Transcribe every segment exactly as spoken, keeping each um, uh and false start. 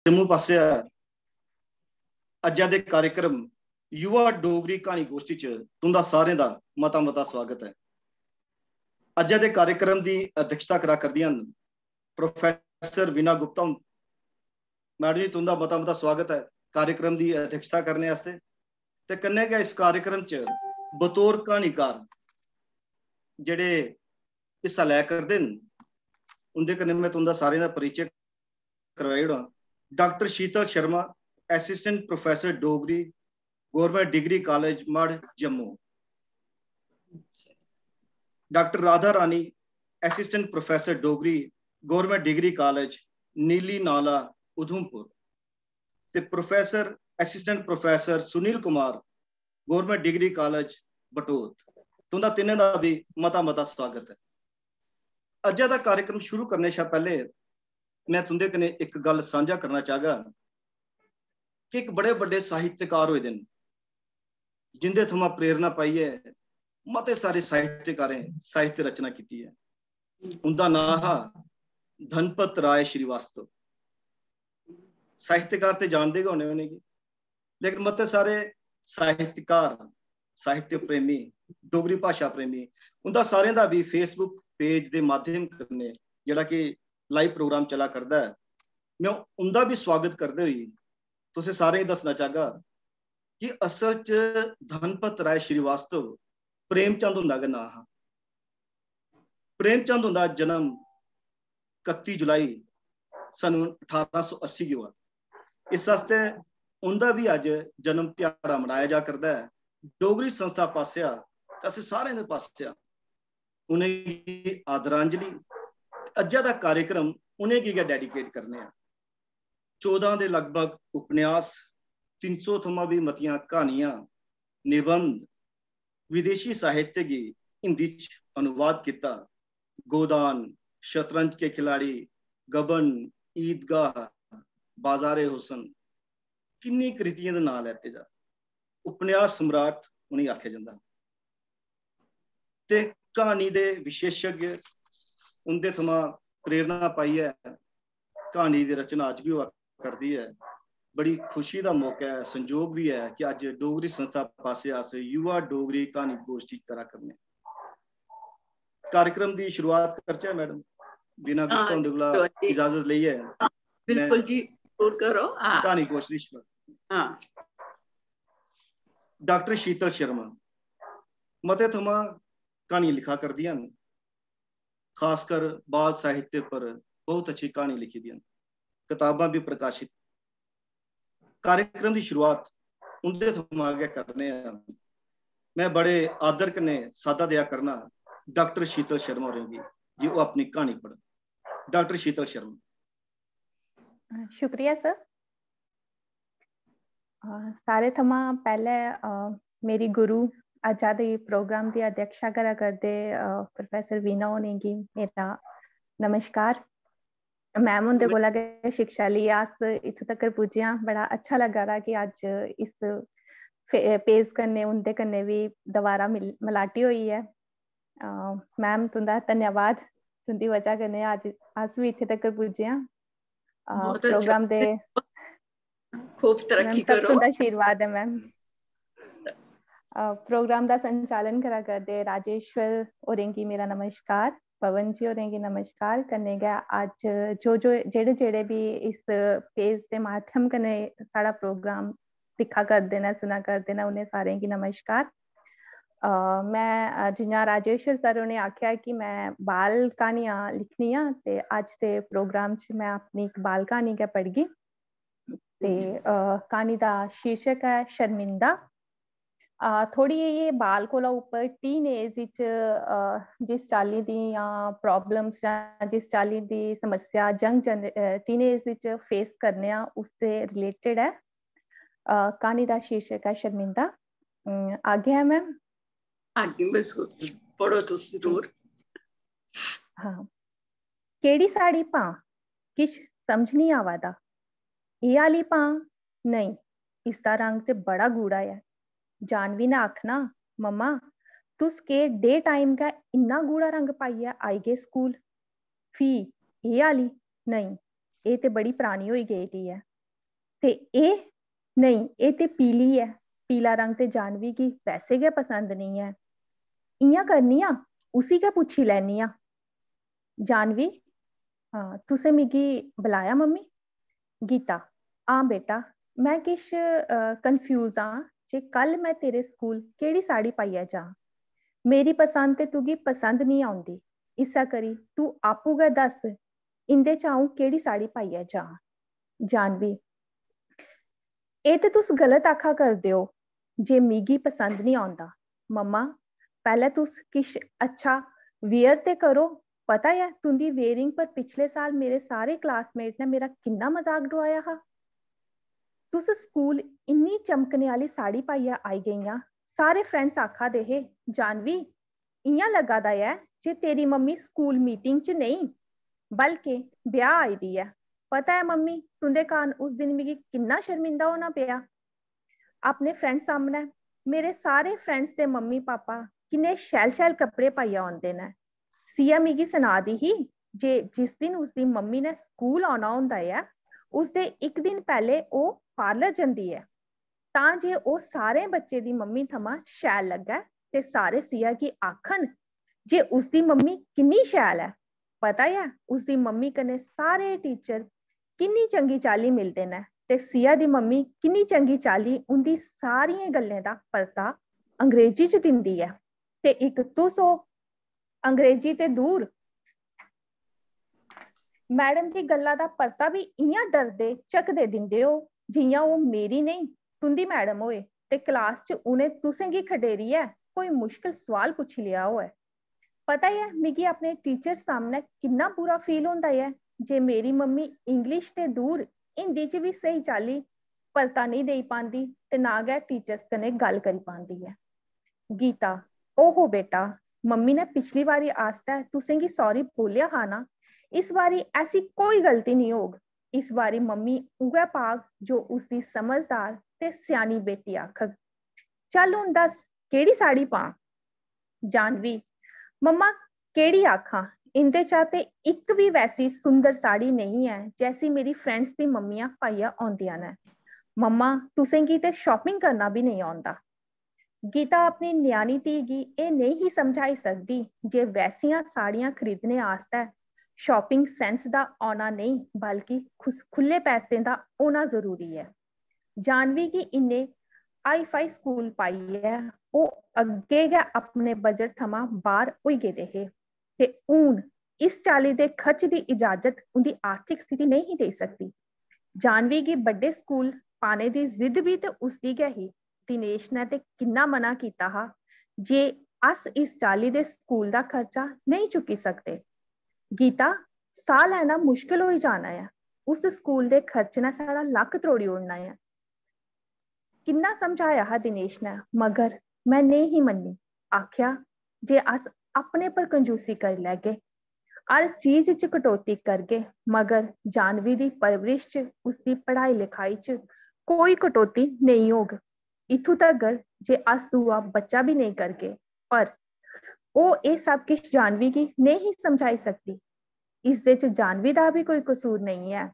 जम्मू पासेआ अज्जै दे कार्यक्रम युवा डोगरी क्हानी गोश्ठी च तुं'दा सारें दा मता मता स्वागत ऐ। अज्जै दे कार्यक्रम दी अध्यक्षता करा करदियां न प्रोफेसर वीना गुप्ता हुंद। मैडम जी, तुं'दा मता मता स्वागत ऐ कार्यक्रम दी अध्यक्षता करने आस्तै। ते कन्नै गै इस कार्यक्रम च बतौर क्हानीकार जेह्ड़े हिस्सा लै करदे न, उं'दे कन्नै में तुं'दा सारें दा परिचय करवाई ओड़ां। Doctor Sheetal Sharma, assistant professor Dogri, government degree college Marh, Jammu. Doctor Radha Rani, assistant professor Dogri, government degree college Neeli Nala, Udhampur. ते professor, assistant professor Sunil Kumar, government degree college Batote. तुं'दा तिन्नें दा बी मता मता स्वागत ऐ। अज्जै दा कार्यक्रम शुरू करने शा पैह्ले में तुं'दे कन्नै इक गल्ल सांझा करना चाहगा कि इक बड़े बड्डे साहित्यकार होए दे न, जिं'दे थमां प्रेरणा पाइयै मते सारे साहित्यकारें साहित्य रचना कीती ऐ। उं'दा नांऽ हा धनपत राय श्रीवास्तव। साहित्यकार ते जानदे गै होने उ'नेंगी, लेकिन मते सारे साहित्यकार, साहित्य प्रेमी, डोगरी भाशा प्रेमी, उं'दा सारें दा बी Facebook पेज दे माध्यम कन्नै जेह्ड़ा कि लाइव प्रोग्राम चला करदा ऐ, में उं'दा बी स्वागत करदे होई तुसें सारें गी दस्सना चाहगा कि असल च धनपत राय श्रीवास्तव प्रेमचंद हुंदा गै नांऽ हा। प्रेमचंद हुंदा जन्म कत्ती जुलाई सन अठारां सौ अस्सी गी होआ। इस आस्तै उं'दा बी अज्ज जन्म ध्याड़ा मनाया जा करदा ऐ। डोगरी संस्था पासेआ ते असें सारें दे पासेआ उ'नेंगी आदरांजलि। अज्जै दा कार्यक्रम उ'नेंगी गै डेडीकेट करने आं। चौदां दे लगभग उपन्यास, तिन्न सौ थमां बी मतियां क्हानियां, निबंध, विदेशी साहित्य गी हिंदी च अनुवाद कीता। गोदान, शतरंज के खिलाड़ी, गबन, ईदगाह, बाजारे हुसन, किन्नी कृतियें दे नांऽ लैते जा। उपन्यास सम्राट उ'नेंगी आखेआ जंदा। ते क्हानी दे विशेषज्ञ, उं'दे थमां प्रेरणा पाइयै क्हानी दी रचना अज्ज बी होआ करदी ऐ। बड़ी खुशी दा मौका ऐ, संजोग बी ऐ कि अज्ज डोगरी संस्था पासेआ अस युवा डोगरी क्हानी गोश्ठी करा करने। कार्यक्रम दी शुरुआत करचै मैडम, बिना गुप्ता हां, हुंदे कोला चलो जी। इजाजत लेइयै हां, बिल्कुल में जी, जरूर करो। हां। क्हानी गोश्ठी दी शुरुआत। हां। डॉक्टर शीतल शर्मा मते थमां क्हानियां लिखा करदियां न, खासकर बाल साहित्य पर बहुत अच्छी क्हानी लिखी दियां न, कताबां भी प्रकाशित। कार्यक्रम दी शुरुआत उं'दे थमां गै करने आं। में बड़े आदर कन्नै साद्दा देआ करना डॉक्टर शीतल शर्मा होरें गी जे ओह् अपनी क्हानी पढ़न। डॉक्टर शीतल शर्मा। शुक्रिया सर। अ, सारे थमां पैह्ले, अ, मेरी गुरु अज्जा दे प्रोग्राम दी अध्यक्षता करा करदे, अ, प्रोफेसर वीणा होरें गी मेरा नमस्कार। मैम हुंदे कोला गै शिक्षा लेइयै अस इत्थूं तगर पुज्जे आं। बड़ा अच्छा लग्गा दा कि अज्ज इस फे-, पेज कन्नै उं'दे कन्नै बी दोबारा मिल-, मलाटी होई ऐ। अ, मैम, तुं'दा धन्यवाद, तुं'दी वजह कन्नै अज्ज अस बी इत्थै तगर पुज्जे आं। अ, बहुत अच्छा। प्रोग्राम दे खूब तरक्की मैम, सब करो। तुं'दा आशीर्वाद ऐ मैम। अ, प्रोग्राम दा संचालन करा करदे राजेश्वर होरें गी मेरा नमस्कार, पवन जी होरें गी नमस्कार, कन्नै गै अज्ज जो जो, जेह्ड़े जेह्ड़े बी इस पेज दे माध्यम कन्नै साढ़ा प्रोग्राम दिक्खा करदे न, सुना करदे न, उ'नें सारें गी नमस्कार। अ, में, अ, जि'यां राजेश्वर सर होरें आखेआ कि में बाल क्हानियां लिखनी आं, ते अज्ज दे प्रोग्राम च में अपनी इक बाल क्हानी गै पढ़गी। ते, अ, क्हानी दा शीर्षक ऐ शर्मिंदा। अ, थोह्ड़ी जेही एह् बाल कोला उप्पर टीन एज इच, अ, जिस चाल्ली दियां प्रॉब्लम्स जां जिस चाल्ली दी समस्या यंग जन-, अ, टीन एज इच फेस करने आं, उसदे रिलेटेड ऐ। अ, क्हानी दा शीर्षक ऐ शर्मिंदा। अम, आज्ञा ऐ मैम? आज्ञा, बिल्कुल, पढ़ो तुस जरूर। हां। केह्ड़ी साढ़ी भां? किश समझ निं आवा दा। एह् आह्ली भां? नेईं, इसदा रंग ते बड़ा गूढ़ा ऐ। जानवी ने आखना, "मम्मा, तुस केह् डे टाइम गै इन्ना गूढ़ा रंग पाइयै आई गे स्कूल?" फ्ही, "एह् आह्ली? नेईं, एह् ते बड़ी परानी होई गेदी ऐ।" ते एह् नेईं, एह् ते पीली ऐ। पीला रंग ते जाह्नवी गी वैसे गै पसंद नेईं ऐ। इ'यां करनी आं, उसी गै पुच्छी लैन्नी आं। जाह्नवी, हां, तुसें मिगी बलाया मम्मी? गीता, हां बेटा, में किश कन्फ्यूज आं जे कल में तेरे स्कूल केह्ड़ी साड़ी पाइयै जां? मेरी पसंद ते तुगी पसंद निं औंदी, इस्सै करी तू आपूं गै दस्स, इं'दे च अ'ऊं केह्ड़ी साड़ी पाइयै जां? जाह्नवी, एह् ते तुस गलत आखा करदे ओ जे मिगी पसंद निं औंदा। मम्मा, पैह्लें तुस किश अच्छा वियर ते करो। पता ऐ तुं'दी वियरिंग पर पिछले साल मेरे सारे क्लासमेट ने मेरा किन्ना मजाक डुआया हा। तुस स्कूल इन्नी चमकने आह्ली साड़ी पाइयै आई गेइयां, सारे फ्रेंड्स आखा दे हे, "जाह्नवी, इ'यां लग्गा दा ऐ जे तेरी मम्मी स्कूल मीटिंग च नेईं, बल्के ब्याह् आई दी ऐ। पता ऐ मम्मी, तुं'दे कारण उस दिन मिगी किन्ना शर्मिंदा होना पेआ अपने फ्रेंड्स सामनै। मेरे सारे फ्रेंड्स दे मम्मी पापा किन्ने शैल शैल कपड़े पाइयै औंदे न।" सिया मिगी सना दी ही जे जिस दिन उसदी मम्मी ने स्कूल औना होंदा ऐ, उसदे इक दिन पैह्ले ओह् पार्लर जंदी ऐ, तां जे ओह् सारें बच्चें दी मम्मी थमां शैल लग्गै ते सारे सिया गी आखन जे उसदी मम्मी किन्नी शैल ऐ। पता ऐ, उसदी मम्मी कन्नै सारे टीचर किन्नी चंगी चाल्ली मिलदे न ते सिया दी मम्मी किन्नी चंगी चाल्ली उं'दी सारियें गल्लें दा परता अंग्रेजी च दिंदी ऐ। ते इक तुस ओ, अंग्रेजी ते दूर। मैडम दी गल्ला दा परता बी इ'यां डरदे झकदे दिंदे ओ जि'यां ओह् मेरी नेईं, तुं'दी मैडम होए ते क्लास च उ'नें तुसें गी खडेरियै कोई मुश्कल सोआल पुच्छी लेआ होऐ। पता ऐ मिगी अपने टीचर सामनै किन्ना बुरा फील होंदा ऐ जे मेरी मम्मी इंग्लिश ते दूर हिंदी च बी स्हेई चाल्ली परता नेईं देई पांदी ते ना गै टीचर्स कन्नै गल्ल करी पांदी ऐ। गीता, ओहो बेटा, मम्मी ने पिछली बारी आस्तै तुसेंगी सॉरी बोलेआ हा ना, इस बारी ऐसी कोई गलती नेईं होग। इस बारी मम्मी उ'ऐ पाग जो उसदी समझदार ते स्यानी बेटी आखग। चल हून दस, केह्ड़ी साड़ी पां? जाह्नवी, मम्मा, केह्ड़ी आखां, इं'दे चा ते इक बी वैसी सुंदर साड़ी नेईं ऐ जैसी मेरी फ्रेंड्स दी मम्मियां पाइयै औंदियां न। मम्मा, तुसेंगी ते शॉपिंग करना बी नेईं औंदा। गीता अपनी ञ्याणी धी गी एह् नेईं ही समझाई सकदी जे वैसियां साड़ियां खरीदने आस्तै शॉपिंग सेंस दा औना नेईं, बल्कि खुस-, खु'ल्ले पैसें दा होना जरूरी ऐ। जाह्नवी गी इन्ने हाई-फाई स्कूल पाइयै ओह् अग्गें गै अपने बजट थमां बाह्र होई गेदे हे ते हून इस चाल्ली दे खर्च दी इजाजत उं'दी आर्थिक स्थिति नेईं ही देई सकदी। जाह्नवी गी बड्डे स्कूल पाने दी जिद्द बी ते उसदी गै ही। दिनेश ने ते किन्ना मना कीता हा जे अस इस चाल्ली दे स्कूल दा खर्चा नेईं चुक्की सकदे। गीता, साह् लैना मुश्कल होई जाना ऐ। उस स्कूल दे खर्च ने साढ़ा लक्क त्रोड़ी ओड़ना ऐ। किन्ना समझाया हा दिनेश ने, मगर में नेईं ही मन्नी। आखेआ जे अस अपने पर कंजूसी करी लैगे, हर चीज च कटौती करगे, मगर जाह्नवी दी परवरिश च, उसदी पढ़ाई लखाई च कोई कटौती नेईं होग। इत्थूं तगर जे अस दूआ बच्चा बी नेईं करगे, पर ओह् एह् सब किश जाह्नवी गी नेईं ही समझाई सकदी। इसदे च जाह्नवी दा बी कोई कसूर नेईं ऐ।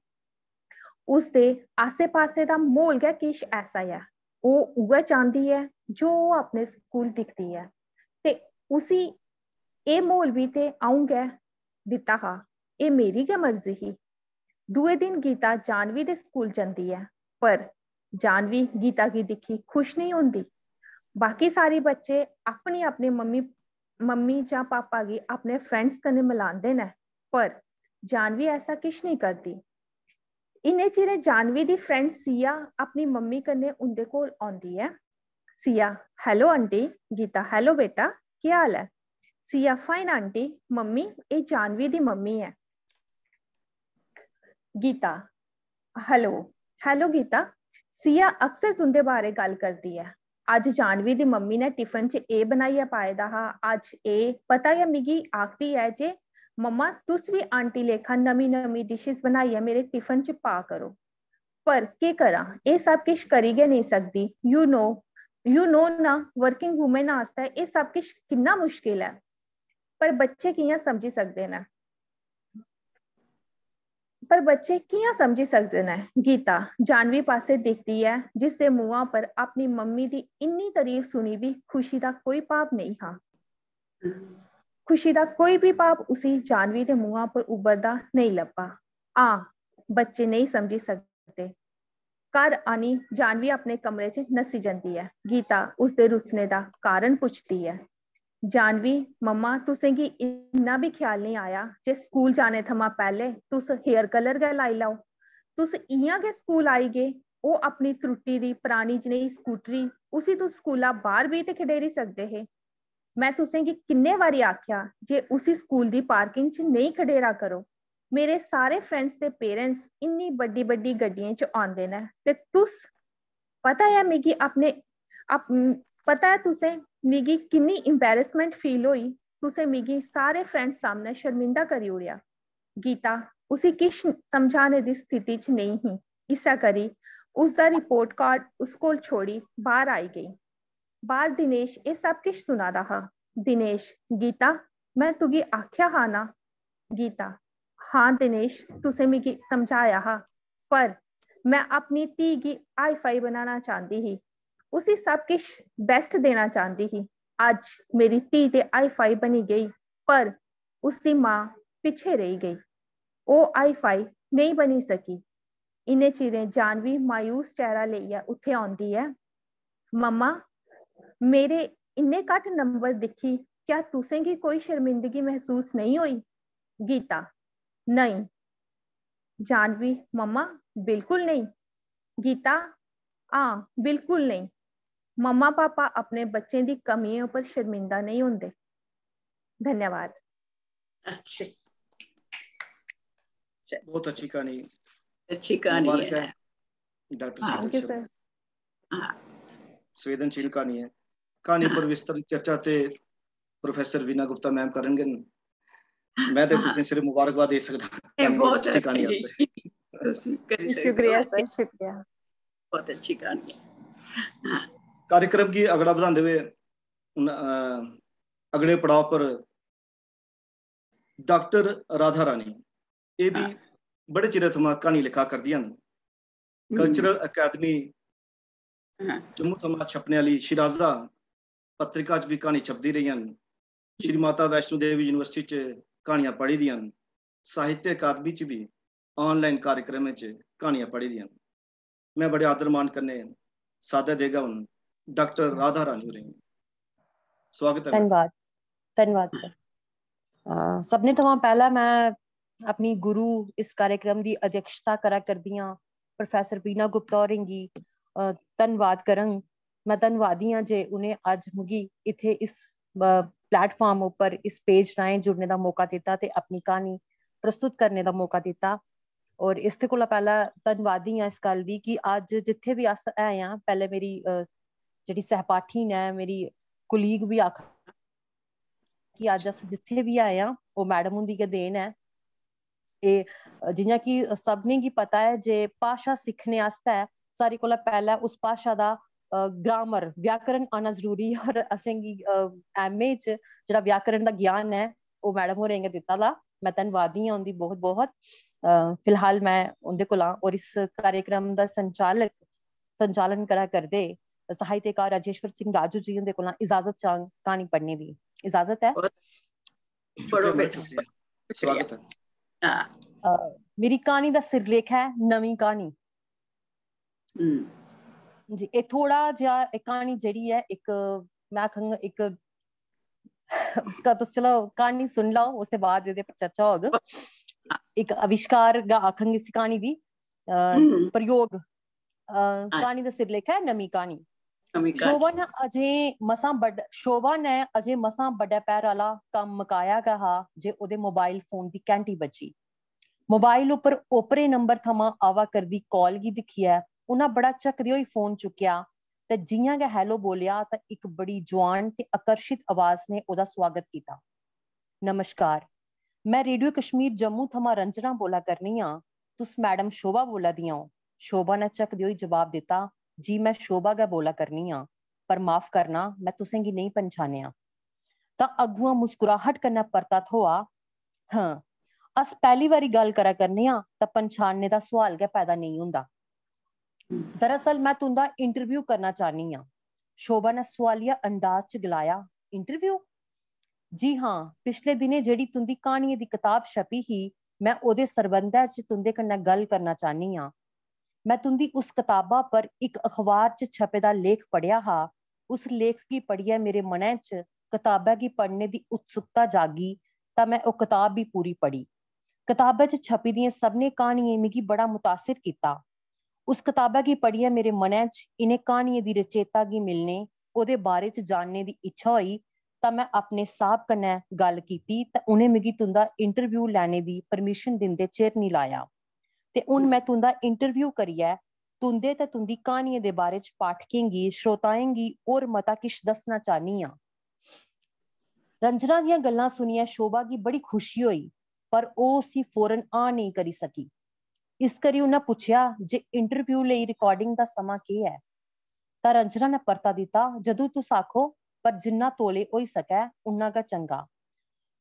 उसदे आसे-पासे दा म्हौल गै किश ऐसा ऐ। ओह् उ'ऐ चांह्दी ऐ जो ओह् अपने स्कूल दिखदी ऐ। ते उसी एह् म्हौल बी ते अ'ऊं गै दित्ता हा। एह् मेरी गै मर्जी ही। दूए दिन गीता जाह्नवी दे स्कूल जंदी ऐ, पर जाह्नवी गीता गी दिक्खी खुश नेईं होंदी। बाकी सारे बच्चे अपनी-अपनी मम्मी, मम्मी जां पापा गी अपने फ्रेंड्स कन्नै मलांदे न, पर जाह्नवी ऐसा किश नेईं करदी। इन्ने चिरे जाह्नवी दी फ्रेंड सिया अपनी मम्मी कन्नै उं'दे कोल औंदी ऐ। Siya, "Hello aunty." Gita, "Hello बेटा, केह् हाल ऐ?" Siya, "Fine aunty." "मम्मी, एह् जाह्नवी दी मम्मी ऐ।" Gita, "Hello, hello Gita. सिया अक्सर तुं'दे बारै गल्ल करदी ऐ। अज्ज जाह्नवी दी मम्मी ने टिफिन च एह् बनाइयै पाए दा हा, अज्ज एह्। पता गै मिगी आखदी ऐ जे मम्मा तुस बी आंटी लेखा नमीं-नमीं डिशेस बनाइयै मेरे टिफिन च पा करो। पर केह् करां, एह् सब किश करी गै नेईं सकदी। You know, you know ना, वर्किंग वुमन आस्तै एह् सब किश किन्ना मुश्किल ऐ। पर बच्चे कि'यां समझी सकदे न? पर बच्चे कि'यां समझी सकदे न? गीता जाह्नवी पासै दिखदी ऐ, जिसदे मुहां पर अपनी मम्मी दी इन्नी तारीफ सुनी बी खुशी दा कोई भाव नेईं हा। खुशी दा कोई बी भाव उसी जाह्नवी दे मुहां पर उभरदा नेईं लब्भा। हां, बच्चे नेईं समझी सकदे। घर आनी जाह्नवी अपने कमरे च नस्सी जंदी ऐ। गीता उसदे रुस्सने दा कारण पुछदी ऐ। जाह्नवी, मम्मा, तुसेंगी इन्ना बी ख्याल नेईं आया जे स्कूल जाने थमां पैह्ले तुस हेयर कलर गै लाई लैओ? तुस इ'यां गै स्कूल आई गे। ओह् अपनी त्रुट्टी दी परानी जनेही स्कूटरी, उसी तुस स्कूला बाह्र बी ते खडेरी सकदे हे। में तुसेंगी किन्ने बारी आखेआ जे उसी स्कूल दी पार्किंग च नेईं खडेरा करो। मेरे सारे फ्रेंड्स दे पेरेंट्स इन्नी बड्डी बड्डी गड्डियें च औंदे न ते तुस, पता ऐ मिगी अपने अप, पता ऐ तुसें मिगी किन्नी एम्बैरसमेंट फील होई। तुसें मिगी सारे फ्रेंड्स सामनै शर्मिंदा करी ओड़ेआ। गीता उसी किश समझाने दी स्थिति च नेईं ही। इस्सै करी उसदा रिपोर्ट कार्ड उस कोल छोड़ी बाह्र आई गेई। बाह्र दिनेश एह् सब किश सुना दा हा। दिनेश, गीता, में तुगी आखेआ हा ना? गीता, हां दिनेश, तुसें मिगी समझाया हा, पर में अपनी धी गी हाई फाई बनाना चांह्दी ही, उसी सब किश बेस्ट देना चांह्दी ही। अज्ज मेरी धी ते हाई फाई बनी गेई, पर उसदी मां पिच्छे रेही गेई। ओह् हाई फाई नेईं बनी सकी। इन्ने चिरें जाह्नवी मायूस चेहरा लेइयै उत्थै औंदी ऐ। मम्मा, मेरे इन्ने घट्ट नंबर दिक्खी क्या तुसेंगी कोई शर्मिंदगी मसूस नेईं होई? गीता, नेईं। जाह्नवी, मम्मा, बिल्कुल नेईं। गीता, हां, बिल्कुल नेईं। मम्मा पापा अपने बच्चें दी कमियें उप्पर शर्मिंदा नेईं होंदे। धन्यवाद। अच्छे। बहुत अच्छी कहानी। अच्छी कहानी मुबारक है। है डॉक्टर हाँ। Sheetal Thank you, Sharma. sir. हाँ। संवेदनशील कहानी है। कहानी पर विस्तृत चर्चा ते प्रोफेसर वीना गुप्ता मैम करनगे। मैं ते हाँ। तुसें सिर्फ मुबारकबाद दे सकदा ये बहुत अच्छी कहानी अच्छी। आस्तै। तुसी करी सकदे शुक्रिया हो। सर, शुक्रिया। बहुत अच्छी कहानी है। हाँ। कार्यक्रम गी अगड़ा बधांदे हुए उन, अ, अगले पड़ाव पर डॉक्टर राधा रानी, एह् बी हाँ। बड़े चिरै थमां क्हानी लिखा करदियां न। हम्म। कल्चरल अकैडमी हाँ। जम्मू थमां छपने आह्ली शिराजा पत्रिका च बी क्हानी छपदी रेहियां न। श्री माता वैष्णो देवी यूनिवर्सिटी च क्हानियां पढ़ी दियां न। साहित्य अकादमी च बी ऑनलाइन कार्यक्रमें च क्हानियां पढ़ी दियां न। मैं बड़े आदर मान कन्नै सादर देगा हून डॉक्टर राधा रानी होरें गी। स्वागत ऐ मैम। धन्यवाद, धन्यवाद सर। अ, सबने थमां पैह्ला मैं अपनी गुरु, इस कार्यक्रम दी अध्यक्षता करा करदियां प्रोफेसर वीना गुप्ता होरें गी, अ, धन्यवाद करङ। मैं धन्यवादी आं जे उ'नें अज्ज मिगी इत्थै इस, अ, प्लेटफार्म उप्पर, इस पेज राहें जुड़ने दा मौका दित्ता ते अपनी क्हानी प्रस्तुत करने दा मौका दित्ता। और इसदे कोला पैह्ला धन्नवादी आं इस गल्ल दी कि अज्ज जित्थै बी अस है आं, पैह्ले मेरी, अ, जेह्ड़ी सहपाठी न, मेरी कुलीग बी आख कि अज्ज अस जित्थै बी आए आं, ओह् मैडम हुंदी गै देन ऐ। एह्, अ, जि'यां कि सभनें गी पता ऐ जे भाशा सिक्खने आस्तै सारें कोला पैह्लें उस भाशा दा, अ, ग्रामर, व्याकरण आना जरूरी ऐ। और असेंगी, अ, एमए च जेह्ड़ा व्याकरण दा ज्ञान ऐ, ओह् मैडम होरें गै दित्ता दा। मैं धन्नवादी आं उं'दी बहुत बहुत। अ, फिलहाल मैं उं'दे कोला और इस कार्यक्रम दा संचालक, संचालन करा करदे साहित्यकार राजेश्वर सिंह राजू जी हुंदे कोला इजाजत चांग क्हानी पढ़ने दी। इजाजत ऐ? बहुत शुक्रिया पढ़ो मैडम, बेटा। शुक्रिया। स्वागत है। हाँ। अ, मेरी क्हानी दा सिरलेख ऐ नमीं क्हानी। हम्म। जी, एह् थोह्ड़ा जेहा, एह् क्हानी जेह्ड़ी ऐ, इक, मैं आखङ, इक, क-, तुस चलो क्हानी सुन लैओ, उसदे बाद एह्दे पर चर्चा होग। इक आविष्कार गै आखङ इस क्हानी दी, अ, हम्म। प्रयोग। अ, क्हानी दा सिरलेख ऐ नमीं क्हानी। नमीं क्हानी। शोभा ने अजें मसां बड्ड-, शोभा ने अजें मसां बड्डै पैह्र आह्ला कम्म मकाया गै हा जे ओह्दे मोबाइल फोन दी घैंटी बज्जी। मोबाइल उप्पर ओपरे नंबर थमां आवा करदी कॉल गी दिक्खियै उन्नै बड़ा झकदे होई फोन चुक्केआ ते जि'यां गै hello बोलेआ तां इक बड़ी जोआन ते आकर्शित अवाज ने ओह्दा सुआगत कीता। "नमस्कार, में रेडियो कश्मीर जम्मू थमां रंजना बोला करनी आं। तुस मैडम शोभा बोला दियां ओ?" शोभा ने झकदे होई जवाब दित्ता, "जी, में शोभा गै बोला करनी आं, पर माफ करना, में तुसेंगी नेईं पन्छानेआ।" तां अग्गुआं मुस्कुराहट कन्नै परता थ्होआ, "हां, अस पैह्ली बारी गल्ल करा करने आं तां पन्छानने दा सोआल गै पैदा नेईं होंदा। दरअसल में तुं'दा इंटरव्यू करना चाह्न्नी आं। शोभा ने सोआलिया अंदाज च गलाया, इंटरव्यू? जी हां, पिछले दिनें जेह्ड़ी तुं'दी क्हानियें दी कताब छपी ही, में ओह्दे सरबंधै च तुं'दे कन्नै गल्ल करना चाह्न्नी आं। में तुं'दी उस कताबा पर इक अखबार च छपे दा लेख पढ़ेआ हा। उस लेख गी पढ़ियै मेरे मनै च कताबै गी पढ़ने दी उत्सुकता जागी, तां में ओह् कताब बी पूरी पढ़ी। कताबै च छपी दियें सभनें क्हानियें मिगी बड़ा मुतासर कीता। उस कताबै गी पढ़ियै मेरे मनै च इ'नें क्हानियें दी रचेता गी मिलने, ओह्दे बारे च जानने दी इच्छा होई, तां में अपने साह्ब कन्नै गल्ल कीती ते उ'नें मिगी तुं'दा इंटरव्यू लैने दी परमिशन दिंदे चिर निं लाया। ते हून में तुं'दा इंटरव्यू करियै तुं'दे ते तुं'दी क्हानियें दे बारे च पाठकें गी, श्रोताएं गी होर मता किश दस्सना चाह्न्नी आं। रंजना दियां गल्लां सुनियै शोभा गी बड़ी खुशी होई, पर ओह् उसी फौरन हां नेईं करी सकी। इस करी उ'न्नै पुच्छेआ जे इंटरव्यू लेई रिकार्डिंग दा समां केह् ऐ? तां रंजना ने परता दित्ता, "जदूं तुस आखो, पर जिन्ना तौले होई सकै, उन्ना गै चंगा।"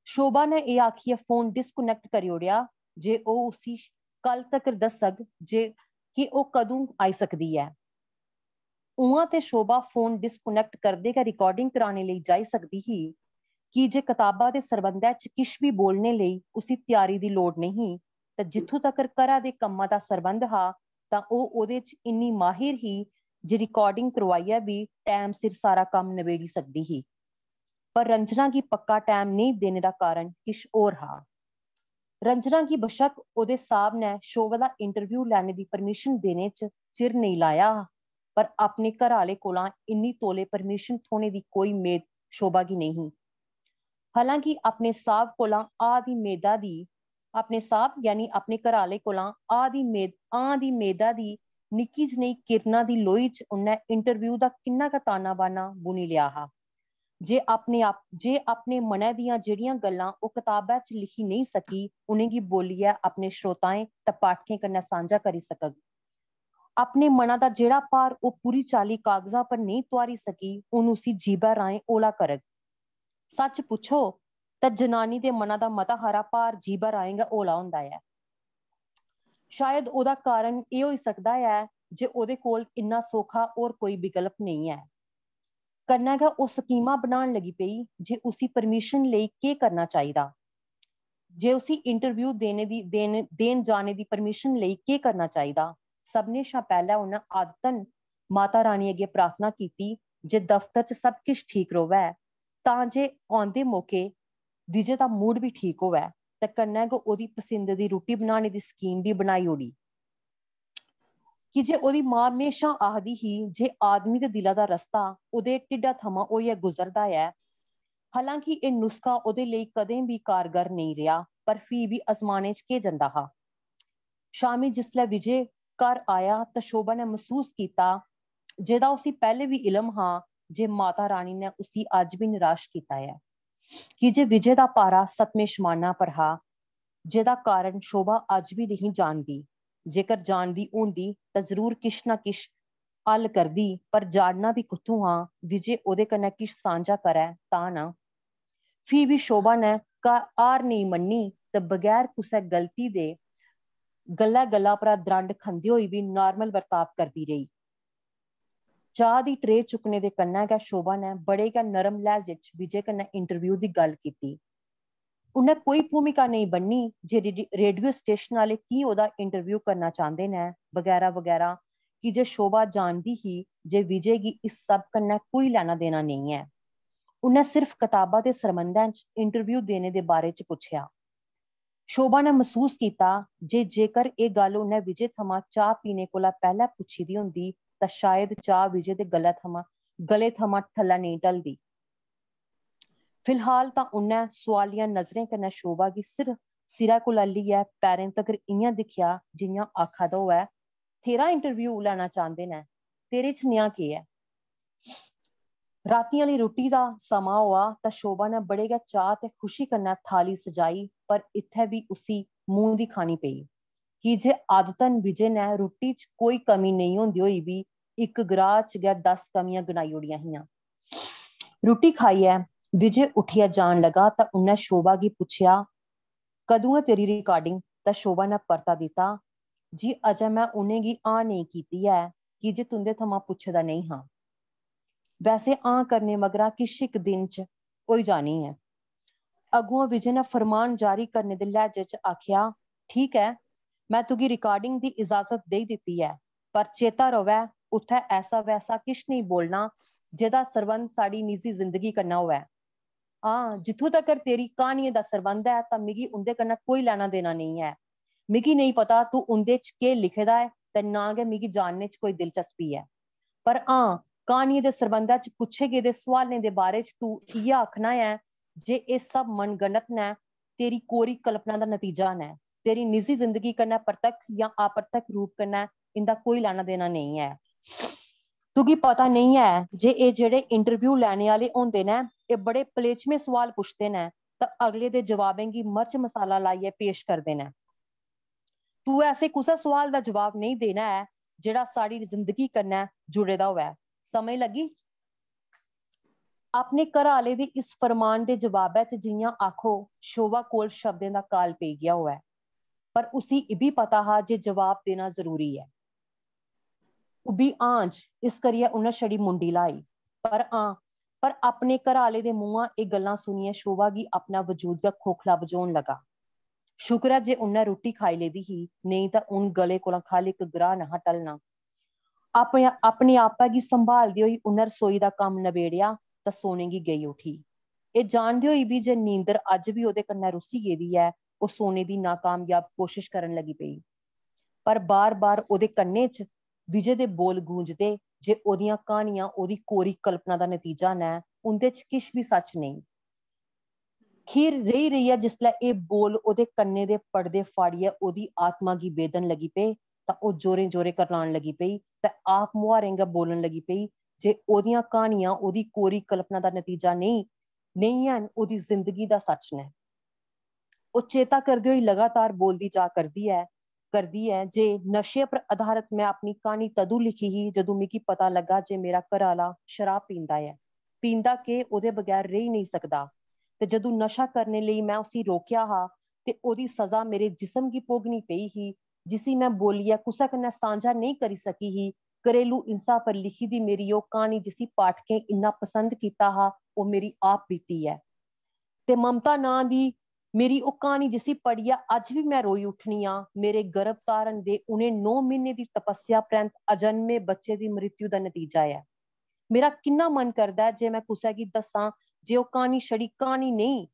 शोभा ने एह् आखियै फोन डिस्कनेक्ट करी ओड़ेआ जे ओह् उसी कल तकर दस्सग जे कि ओह् कदूं आई सकदी ऐ। उ'आं ते शोभा फोन डिस्कनेक्ट करदे गै रिकार्डिंग कराने लेई जाई सकदी ही, की जे कताबा दे सरबंधै च किश बी बोलने लेई उसी त्यारी दी लोड़ नेईं ही, ते जित्थूं तकर घरा दे कम्मा दा सरबंध हा, तां ओह् ओह्दे च इन्नी माहिर ही जे रिकार्डिंग करोआइयै बी टैम सिर सारा कम्म नबेड़ी सकदी ही। पर रंजना गी पक्का टैम नेईं देने दा कारण किश होर हा। रंजना गी बशक्क ओह्दे साह्ब ने शोभा दा इंटरव्यू लैने दी परमिशन देने च चिर नेईं लाया हा, पर अपने घरै आह्ले कोला इन्नी तौले परमिशन थ्होने दी कोई मेद शोभा गी नेईं ही। हालांकि अपने साह्ब कोला आ दी मेदा दी, अपने साह्ब यानी अपने घरै आह्ले कोला आ दी मेद, आ दी मेदा दी निक्की जनेही किरणा दी लोई च उन्नै इंटरव्यू दा किन्ना गै ताना-बाना बुनी लेआ हा। जे अपने आप, जे अपने मनै दियां जेह्ड़ियां गल्लां ओह् कताबै च लिखी नेईं सकी, उ'नेंगी बोलियै अपने श्रोताएं ते पाठकें कन्नै सांझा करी सकग। अपने मना दा जेह्ड़ा भार ओह् पूरी चाल्ली कागजा पर नेईं तुआरी सकी, हून उसी जीबै राहें हौला करग। सच्च पुच्छो, ते जनानी दे मना दा मता हारा भार जीबै राहें गै हौला होंदा ऐ। शायद ओह्दा कारण एह् होई सकदा ऐ जे ओह्दे कोल इन्ना सौखा होर कोई विकल्प नेईं ऐ। कन्नै गै ओह् स्कीमां बनान लगी पेई जे उसी परमिशन लेई केह् करना चाहिदा, जे उसी इंटरव्यू देने दी, देन, देन जाने दी परमिशन लेई केह् करना चाहिदा। सभनें शा पैह्लें उ'न्नै आदतन माता रानी अग्गें प्रार्थना कीती जे दफ्तर च सब किश ठीक र'वै, तां जे औंदे मौके विजय दा मूड बी ठीक होऐ ते कन्नै गै ओह्दी पसंद दी रुट्टी बनाने दी स्कीम बी बनाई ओड़ी। की जे ओह्दी मां म्हेशां आखदी ही जे आदमी दे दिला दा रस्ता ओह्दे ढिड्डा थमां होइयै गुजरदा ऐ। हालांकि एह् नुस्खा ओह्दे लेई कदें बी कारगर नेईं रेहा, पर फ्ही बी अजमाने च केह् जंदा हा। शामी जिसलै विजय घर आया तां शोभा ने मसूस कीता, जेह्दा उसी पैह्ले बी इलम हा, जे माता रानी ने उसी अज्ज बी निराश कीता ऐ। की जे विजय दा पारा सतमें शमाना पर हा, जेह्दा कारण शोभा अज्ज बी नेईं जानदी। जेकर जानदी होंदी तां जरूर किश ना किश हल करदी, पर जानना बी कुत्थूं हा विजय ओह्दे कन्नै किश सांझा करै तां ना। फ्ही बी शोभा ने का-, हार नेईं मन्नी ते बगैर कुसै गलती दे गल्लै-गल्ला परा द्रंड खंदे होई बी नार्मल बर्ताव करदी रेही। चाह् दी ट्रे चुक्कने दे कन्नै गै शोभा ने बड़े गै नरम लैह्जे च विजय कन्नै इंटरव्यू दी गल्ल कीती। उ'न्नै कोई भूमिका नेईं बन्नी जे रेडी-, रेडियो स्टेशन आह्ले की ओह्दा इंटरव्यू करना चांह्दे न, बगैरा बगैरा, की जे शोभा जानदी ही जे विजय गी इस सब कन्नै कोई लैना देना नेईं ऐ। उ'न्नै सिर्फ कताबा दे सरबंधै च इंटरव्यू देने दे बारे च पुच्छेआ। शोभा ने मसूस कीता जे जेकर एह् गल्ल उ'न्नै विजय थमां चाह् पीने कोला पैह्लें पुच्छी दी होंदी तां शायद चाह् विजय दे गले थमां, गले थमां थल्लै नेईं ढलदी। फिलहाल तां उ'न्नै सोआलिया नजरें कन्नै शोभा गी सिर, सिरै कोला लेइयै पैरें तगर इ'यां दिक्खेआ जि'यां आखा दा होऐ, "तेरा इंटरव्यू लैना चांह्दे न, तेरे च नेहा केह् ऐ?" रातीं आह्ली रुट्टी दा समां होआ तां शोभा ने बड़े गै चाऽ ते खुशी कन्नै थाली सजाई, पर इत्थै बी उसी मूंह दी खानी पेई, की जे आदतन विजय ने रुट्टी च कोई कमी नेईं होंदी होई बी इक ग्राह् च गै दस कमियां गनाई ओड़ियां हियां। रुट्टी खाइयै विजय उट्ठियै जान लगा तां उ'न्नै शोभा गी पुच्छेआ, "कदूं ऐ तेरी recording?" तां शोभा ने परता दित्ता, "जी, अजें में उ'नेंगी हां नेईं कीती ऐ, की जे तुं'दे थमां पुच्छे दा नेईं हा। वैसे हां करने मगरा किश इक दिन च होई जानी ऐ।" अगुआं विजय ने फरमान जारी करने दे लैह्जे च आखेआ, "ठीक ऐ, में तुगी recording दी इजाजत देई दित्ती ऐ, पर चेता र'वै, उत्थै ऐसा वैसा किश नेईं बोलना जेह्दा सरबंध साढ़ी निजी जिंदगी कन्नै होऐ। हां, जित्थूं तगर तेरी क्हानियें दा सरबंध ऐ, तां मिगी उं'दे कन्नै कोई लैना देना नेईं ऐ। मिगी नेईं पता तूं उं'दे च केह् लिखे दा ऐ, ते ना गै मिगी जानने च कोई दिलचस्पी ऐ। पर हां, क्हानियें दे सरबंधै च पुच्छे गेदे सोआलें दे बारे च तूं इ'यै आखना ऐ जे एह् सब मनगढ़ंत न, तेरी कोरी कल्पना दा नतीजा न। तेरी निजी जिंदगी कन्नै परतक्ख जां अपरतक्ख रूप कन्नै इं'दा कोई लैना देना नेईं ऐ। तुगी पता नेईं ऐ जे एह् जेह्ड़े interview लैने आह्ले होंदे न, एह् बड़े पलेचमें सोआल पुछदे न, तां अगले दे जवाबें गी मर्च मसाला लाइयै पेश करदे न। तू ऐसे कुसै सोआल दा जवाब नेईं देना ऐ जेह्ड़ा साढ़ी जिंदगी कन्नै जुड़े दा होऐ। समझ लग्गी?" अपने घरा आह्ले दे इस फरमान दे जवाबै च जि'यां आखो शोभा कोल शब्दें दा काल पेई गेआ होऐ, पर उसी इब्बी पता हा जे जवाब देना जरूरी ऐ। उब्बी हां च, इस करियै उन्नै छड़ी मुंडी ल्हाई। पर हां, पर अपने घरा आह्ले दे मुंहा एह् गल्लां सुनियै शोभा गी अपना वजूद गै खोखला बझोन लगा। शुक्र ऐ जे उन्नै रुट्टी खाई लेदी ही, नेईं तां उन गले कोला ख'ल्ल इक ग्राह् नहा ढलना। अपने, अपने आपै गी संभालदे होई उन्नै रसोई दा कम्म नबेड़ेआ तां सोने गी गेई उठी। एह् जानदे होई बी जे नींदर अज्ज बी ओह्दे कन्नै रुस्सी गेदी ऐ, ओह् सोने दी नाकामयाब कोशश करन लगी पेई। पर बार-बार ओह्दे कन्नें च विजय दे बोल गूंजदे जे ओह्दियां क्हानियां ओह्दी कोरी कल्पना दा नतीजा न, उं'दे च किश बी सच्च नेईं। खीर रेही रेहियै जिसलै एह् बोल ओह्दे कन्नें दे पड़दे फाड़ियै ओह्दी आत्मा गी बेधन लगी पे, तां ओह् जोरें-जोरें करलान लगी पेई ते आप मुहारें गै बोलन लगी पेई जे ओह्दियां क्हानियां ओह्दी कोरी कल्पना दा नतीजा नेईं, नेईं हैन, ओह्दी जिंदगी दा सच्च न। ओह् चेता करदे होई लगातार बोलदी जा करदी ऐ, करदी ऐ जे नशे पर आधारत में अपनी क्हानी तदूं लिखी ही जदूं मिगी पता लग्गा जे मेरा घरै आह्ला शराब पींदा ऐ। पींदा केह्, ओह्दे बगैर रेही नेईं सकदा। ते जदूं नशा करने लेई में उसी रोकेआ हा ते ओह्दी स'जा मेरे जिस्म गी भोगनी पेई ही, जिसी में बोलियै कुसै कन्नै सांझा नेईं करी सकी ही। घरेलू हिंसा पर लिखी दी मेरी ओह् क्हानी जिसी पाठकें इन्ना पसंद कीता हा, ओह् मेरी आप बीती ऐ। ते ममता नांऽ दी मेरी ओह् क्हानी जिसी पढ़ियै अज्ज बी में रोई उट्ठनी आं, मेरे गर्भ धारण दे उ'नें नौ म्हीने दी तपस्या परैंत अजन्मे बच्चे दी मृत्यु दा नतीजा ऐ। मेरा किन्ना मन करदा ऐ जे में कुसै गी दस्सां जे ओह् क्हानी छड़ी क्हानी नेईं,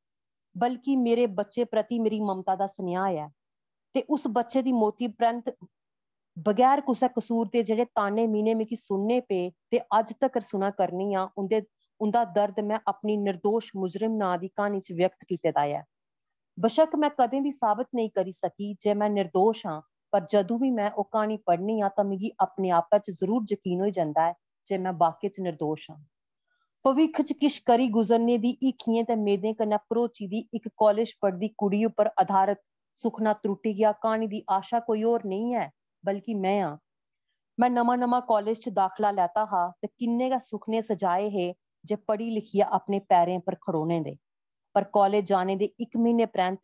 बल्कि मेरे बच्चे प्रति मेरी ममता दा सनेहा ऐ। ते उस बच्चे दी मौती परैंत बगैर कुसै कसूर दे जेह्ड़े ताने मीने मिगी सुनने पे ते अज्ज तकर सुना करनी आं, उं'दे, उं'दा दर्द में अपनी निर्दोश मुजरिम नांऽ दी क्हानी च व्यक्त कीते दा ऐ। बशक्क में कदें बी साबत नेईं करी सकी जे में निर्दोश आं, पर जदूं बी में ओह् क्हानी पढ़नी आं तां मिगी अपने आपै च जरूर यकीन होई जंदा ऐ जे में वाकई च निर्दोश आं। भविक्ख च किश करी गुजरने दी हीखियें ते मेदें कन्नै भरोची दी इक कालेज पढ़दी कुड़ी उप्पर आधारत सुखना त्रुट्टी गेआ। क्हानी दी आशा कोई होर नेईं ऐ, बल्कि में आं। में नमां-नमां कालेज च दाखला लैता हा ते किन्ने गै सुखने सजाए हे जे पढ़ी लिखियै अपने पैरें पर खड़ोने दे। पर कालेज जाने दे इक म्हीने परैंत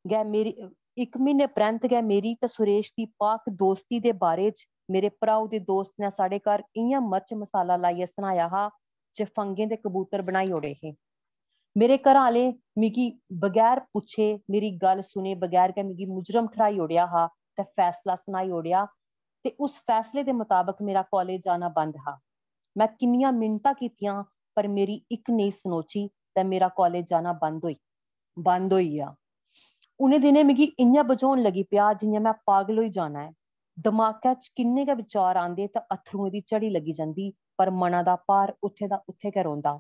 गै मेरी, इक म्हीने परैंत गै मेरी ते सुरेश दी पाक दोस्ती दे बारे च मेरे भ्राऊ दे दोस्त ने साढ़े घर इ'यां मर्च मसाला लाइयै सनाया हा जे फंगें दे कबूतर बनाई ओड़े हे। मेरे घरा आह्ले मिगी बगैर पुच्छे, मेरी गल्ल सुने बगैर गै मिगी मुजरम ठर्हाई ओड़ेआ हा ते फैसला सनाई ओड़ेआ ते उस फैसले दे मताबक मेरा कालेज जाना बंद हा। में किन्नियां मिन्नतां कीतियां, पर मेरी इक नेईं सनोची ते मेरा कालेज जाना बंद होई, बंद होई गेआ। उ'नें दिनें मिगी इ'यां बझोन लगी पेआ जि'यां में पागल होई जाना ऐ। दमाकै च किन्ने गै विचार आंदे ते अत्थरुएं दी झड़ी लगी जंदी, पर मना दा भार उत्थें दा उत्थें गै रौंह्दा।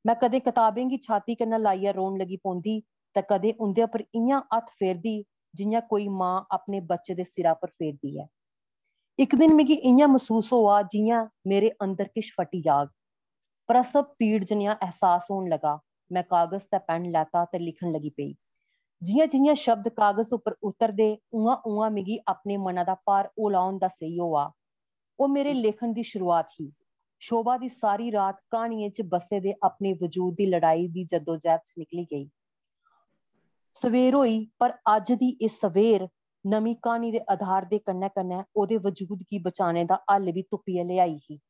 में कदें कताबें गी छाती कन्नै लाइयै रोन लगी पौंदी ते कदें उं'दे उप्पर इ'यां हत्थ फेरदी जि'यां कोई मां अपने बच्चे दे सिरा पर फेरदी ऐ। इक दिन मिगी इ'यां मसूस होआ जि'यां मेरे अंदर किश फटी जाग। प्रसव पीड़ जनेहा एहसास होन लगा। में कागज ते पैन लैता ते लिखन लगी पेई। जि'यां-जि'यां शब्द कागज उप्पर उतरदे, उ'आं-उ'आं मिगी अपने मना दा भार हौला होंदा सेही होआ। ओह् मेरे लेखन दी शुरुआत ही। शोभा दी सारी रात क्हानियें च बस्से दे अपने वजूद दी लड़ाई दी जद्दोजहद च निकली गेई। सवेर होई, पर अज्ज दी एह् सवेर नमीं क्हानी दे आधार दे कन्नै-कन्नै ओह्दे वजूद गी बचाने दा हल बी तुप्पियै लेआई ही।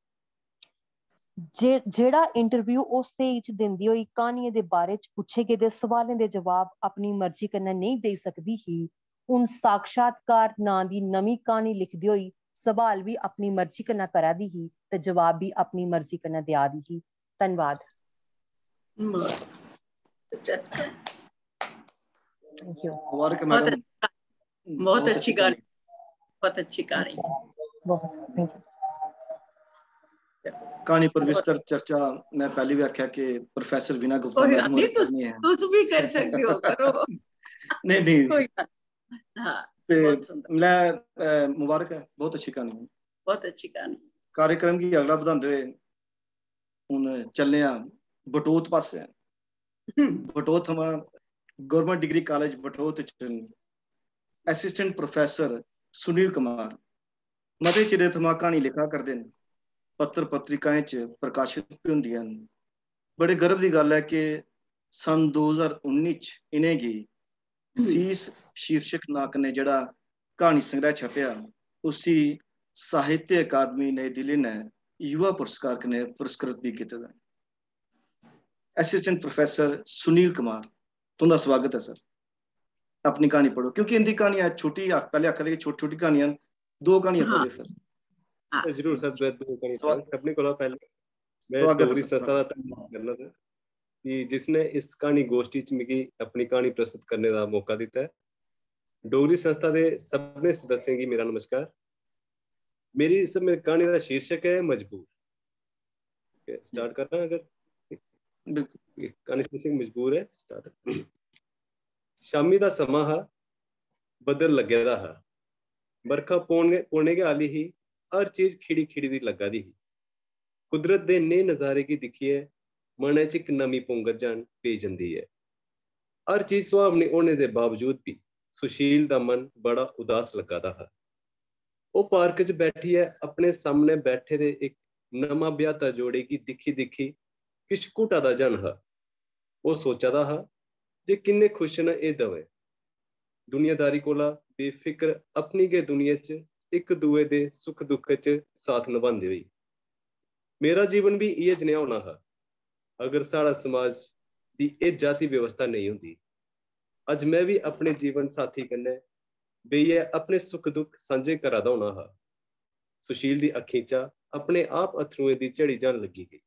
जे-, जेह्ड़ा interview ओह् स्हेई च दिंदी होई क्हानियें दे बारे च पुच्छे गेदे सवालें दे जवाब अपनी मर्जी कन्नै नेईं देई सकदी ही, हून साक्षात्कार नांऽ दी नमीं क्हानी लिखदे होई सवाल बी अपनी मर्जी कन्नै करा दी ही ते जवाब बी अपनी मर्जी कन्नै देआ दी ही। धन्नवाद। बहुत अच्छा। Thank you। मुबारक बहुत मैडम। अच्छा, बहुत अच्छी कहानी, बहुत अच्छी कहानी। बहुत, thank you। कहानी पर विस्तर चर्चा मैं पहले भी आख्या कि प्रोफेसर वीणा गुप्ता कोई मैडम गल्ल होर नहीं, तुस करनी है। तुस भी कर सकते हो, करो। नहीं, नहीं। कोई गल्ल नहीं। हाँ, ते बहुत सुंदर। मैं, अ, मुबारक है, बहुत अच्छी कहानी है। बहुत अच्छी कहानी। कार्यक्रम गी अगला बधांदे हुए हून चलने आं बटोत पासै। हम्म। बटोत थमां गवर्नमेंट डिग्री कॉलेज बटोत च असिस्टेंट प्रोफेसर सुनील कुमार मते चिरे थमां क्हानी लिखा करदे न, पत्र पत्रिकाएं च प्रकाशित बी होंदियां न। बड़े गर्व दी गल्ल ऐ कि सन दो ज्हार उन्नी च इ'नेंगी हम्म। सीस शीर्षक नांऽ कन्नै जेह्ड़ा क्हानी संग्रह छपेआ, उसी साहित्य अकादमी नई दिल्ली ने युवा पुरस्कार कन्नै पुरस्कृत भी कीते दा ऐ। असिस्टेंट प्रोफेसर सुनील कुमार, तुं'दा स्वागत ऐ सर। अपनी क्हानी पढ़ो, क्योंकि इंदी क्हानियां छोटी, आप पहले आखा दे कि छोटी छोटी क्हानियां न, दो क्हानियां हाँ। पढ़ो फिर। हाँ। जरूर सर, मैं दो क्हानी स्वा- पढ़ां। अपने कोला पहले मैं स्वागत है डोगरी सर, संस्था दा धन्यवाद करना सर कि जिसने इस क्हानी गोष्ठी च मिगी अपनी क्हानी प्रस्तुत करने दा मौका दिता है। डोगरी संस्था दे सभनें सदस्यें गी मेरा नमस्कार। मेरी सर, मेरी क्हानी दा शीर्षक है मजबूर। स्टार्ट करना अगर बिल्कुल। क्हानी शीर्षक मजबूर है। स्टार्ट। शामी दा समां हा, बदल लग्गे दा हा, बरखा पौने पौने गै आह्ली ही। हर चीज खिड़ी खिड़ी दी लग्गा दी ही। कुदरत दे नेह नजारे गी दिक्खियै मनै च इक नमीं पुंगर जन पेई जंदी ऐ। हर चीज सुहावनी होने दे बावजूद बी सुशील दा मन बड़ा उदास लग्गा दा हा। ओह् पार्क च बैठियै अपने सामनै बैठे दे इक नमां ब्याहता जोड़े गी दिक्खी दिक्खी किश घुटा दा जन हा। ओह् सोचा दा हा जे किन्ने खुश न एह् दवै, दुनियादारी कोला बेफिक्र अपनी गै दुनिया च इक दुए दे सुख दुख च साथ नभांदे होई। मेरा जीवन बी इ'यै जनेहा होना हा अगर साढ़ा समाज दी एह् जाति व्यवस्था नेईं होंदी। अज्ज में बी अपने जीवन साथी कन्नै बेहियै अपने सुख दुख सांझे करा दा होना हा। सुशील दी अक्खीं चा अपने आप अत्थरुएं दी झड़ी जान लगी गेई।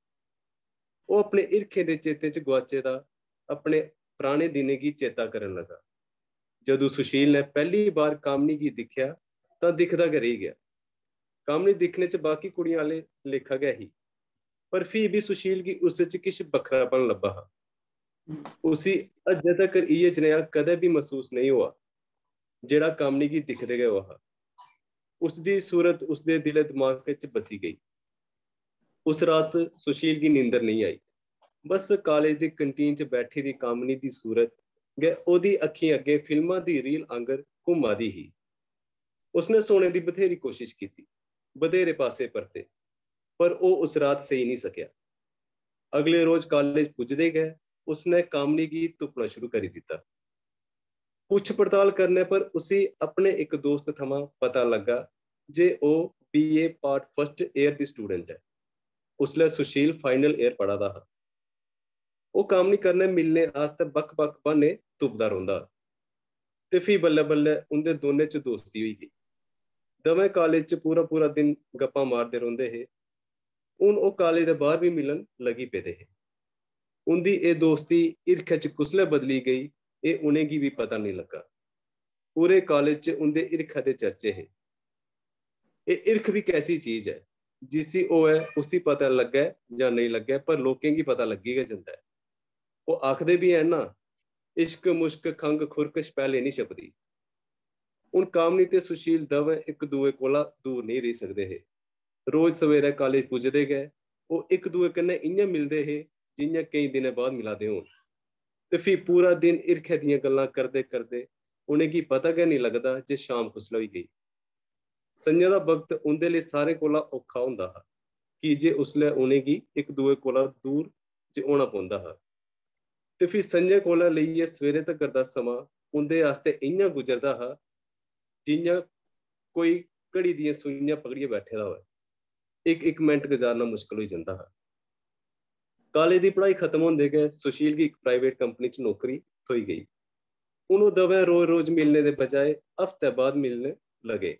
ओह् अपने हिरखें दे चेते च गुआचे दा अपने पराने दिनें गी चेता करन लगा। जदूं सुशील ने पैह्ली बार कामनी गी दिक्खेआ तां दिखदा गै रेही गेआ। कामनी दिक्खने च बाकी कुड़ियां आह्ले लेखा गै ही, पर फ्ही बी सुशील गी उस च किश बक्खरापन लब्भा हा। उसी अज्जै तकर इ'यै जनेहा कदें बी मसूस नेईं होआ जेह्ड़ा कामनी गी दिखदे गै होआ हा। उसदी सूरत उसदे दिलै दमाग च बसी गेई। उस रात सुशील गी नींदर नेईं आई। बस कालेज दी कैंटीन च बैठी दी कामनी दी सूरत गै ओह्दी अक्खीं अग्गें फिल्मा दी रील आंगर घुम्मा दी ही। उसने सोने दी बथेरी कोशिश कीती, बथेरे पासे परते, पर ओह् उस रात सेई नेईं सकेआ। अगले रोज कालेज पुजदे गै उसने कामनी गी तुप्पना शुरू करी दित्ता। पुच्छ पड़ताल करने पर उसी अपने इक दोस्त थमां पता लग्गा जे ओह् बीए पार्ट फर्स्ट ईयर दी स्टूडेंट ऐ। उसलै सुशील फाइनल ईयर पढ़ा दा हा। ओह् कामनी कन्नै मिलने आस्तै बक्ख-बक्ख ब्हान्ने तुपदा रौंह्दा ते फ्ही बल्लें-बल्लें उं'दे दौनें च दोस्ती होई गेई। दमैं कालेज च पूरा-पूरा दिन गप्पां मारदे रौंह्दे हे। हून ओह् कालेज दे बाह्र बी मिलन लगी पेदे हे। उं'दी एह् दोस्ती हिरखै च कुसलै बदली गेई, एह् उ'नेंगी बी पता नेईं लग्गा। पूरे कालेज च उं'दे हिरखै दे चर्चे हे। एह् हिरख बी कैसी चीज ऐ, जिसी होऐ उसी पता लग्गै जां नेईं लग्गै, पर लोकें गी पता लग्गी गै जंदा ऐ। ओह् आखदे बी हैन ना, "इश्क मुश्क खंघ खुरक छपैले निं छपदी।" हून कामनी ते सुशील दवैं इक दुए कोला दूर नेईं रेही सकदे हे। रोज सवेरै कालेज पुजदे गै ओह् इक दुए कन्नै इ'यां मिलदे हे जि'यां केईं दिनें बाद मिला दे होन। ते फ्ही पूरा दिन हिरखै दियां गल्लां करदे-करदे उ'नेंगी पता गै नेईं लगदा जे शाम कुसलै होई गेई। संञा दा वक्त उं'दे लेई सारें कोला औखा होंदा हा, की जे उसलै उ'नेंगी इक दुए कोला दूर च होना पौंदा हा। ते फ्ही संझा कोला लेइयै सवेरे तगर दा समां उं'दे आस्तै इ'यां गुजरदा हा जि'यां कोई घड़ी दियां सूइयां पकड़ियै बैठे दा होऐ। इक इक मिंट गजारना मुश्कल होई जंदा हा। कालेज दी पढ़ाई खत्म होंदे गै सुशील गी इक प्राइवेट कंपनी च नौकरी थ्होई गेई। हून ओह् दवैं रोज रोज मिलने दे बजाए हफ्ते बाद मिलने लगे।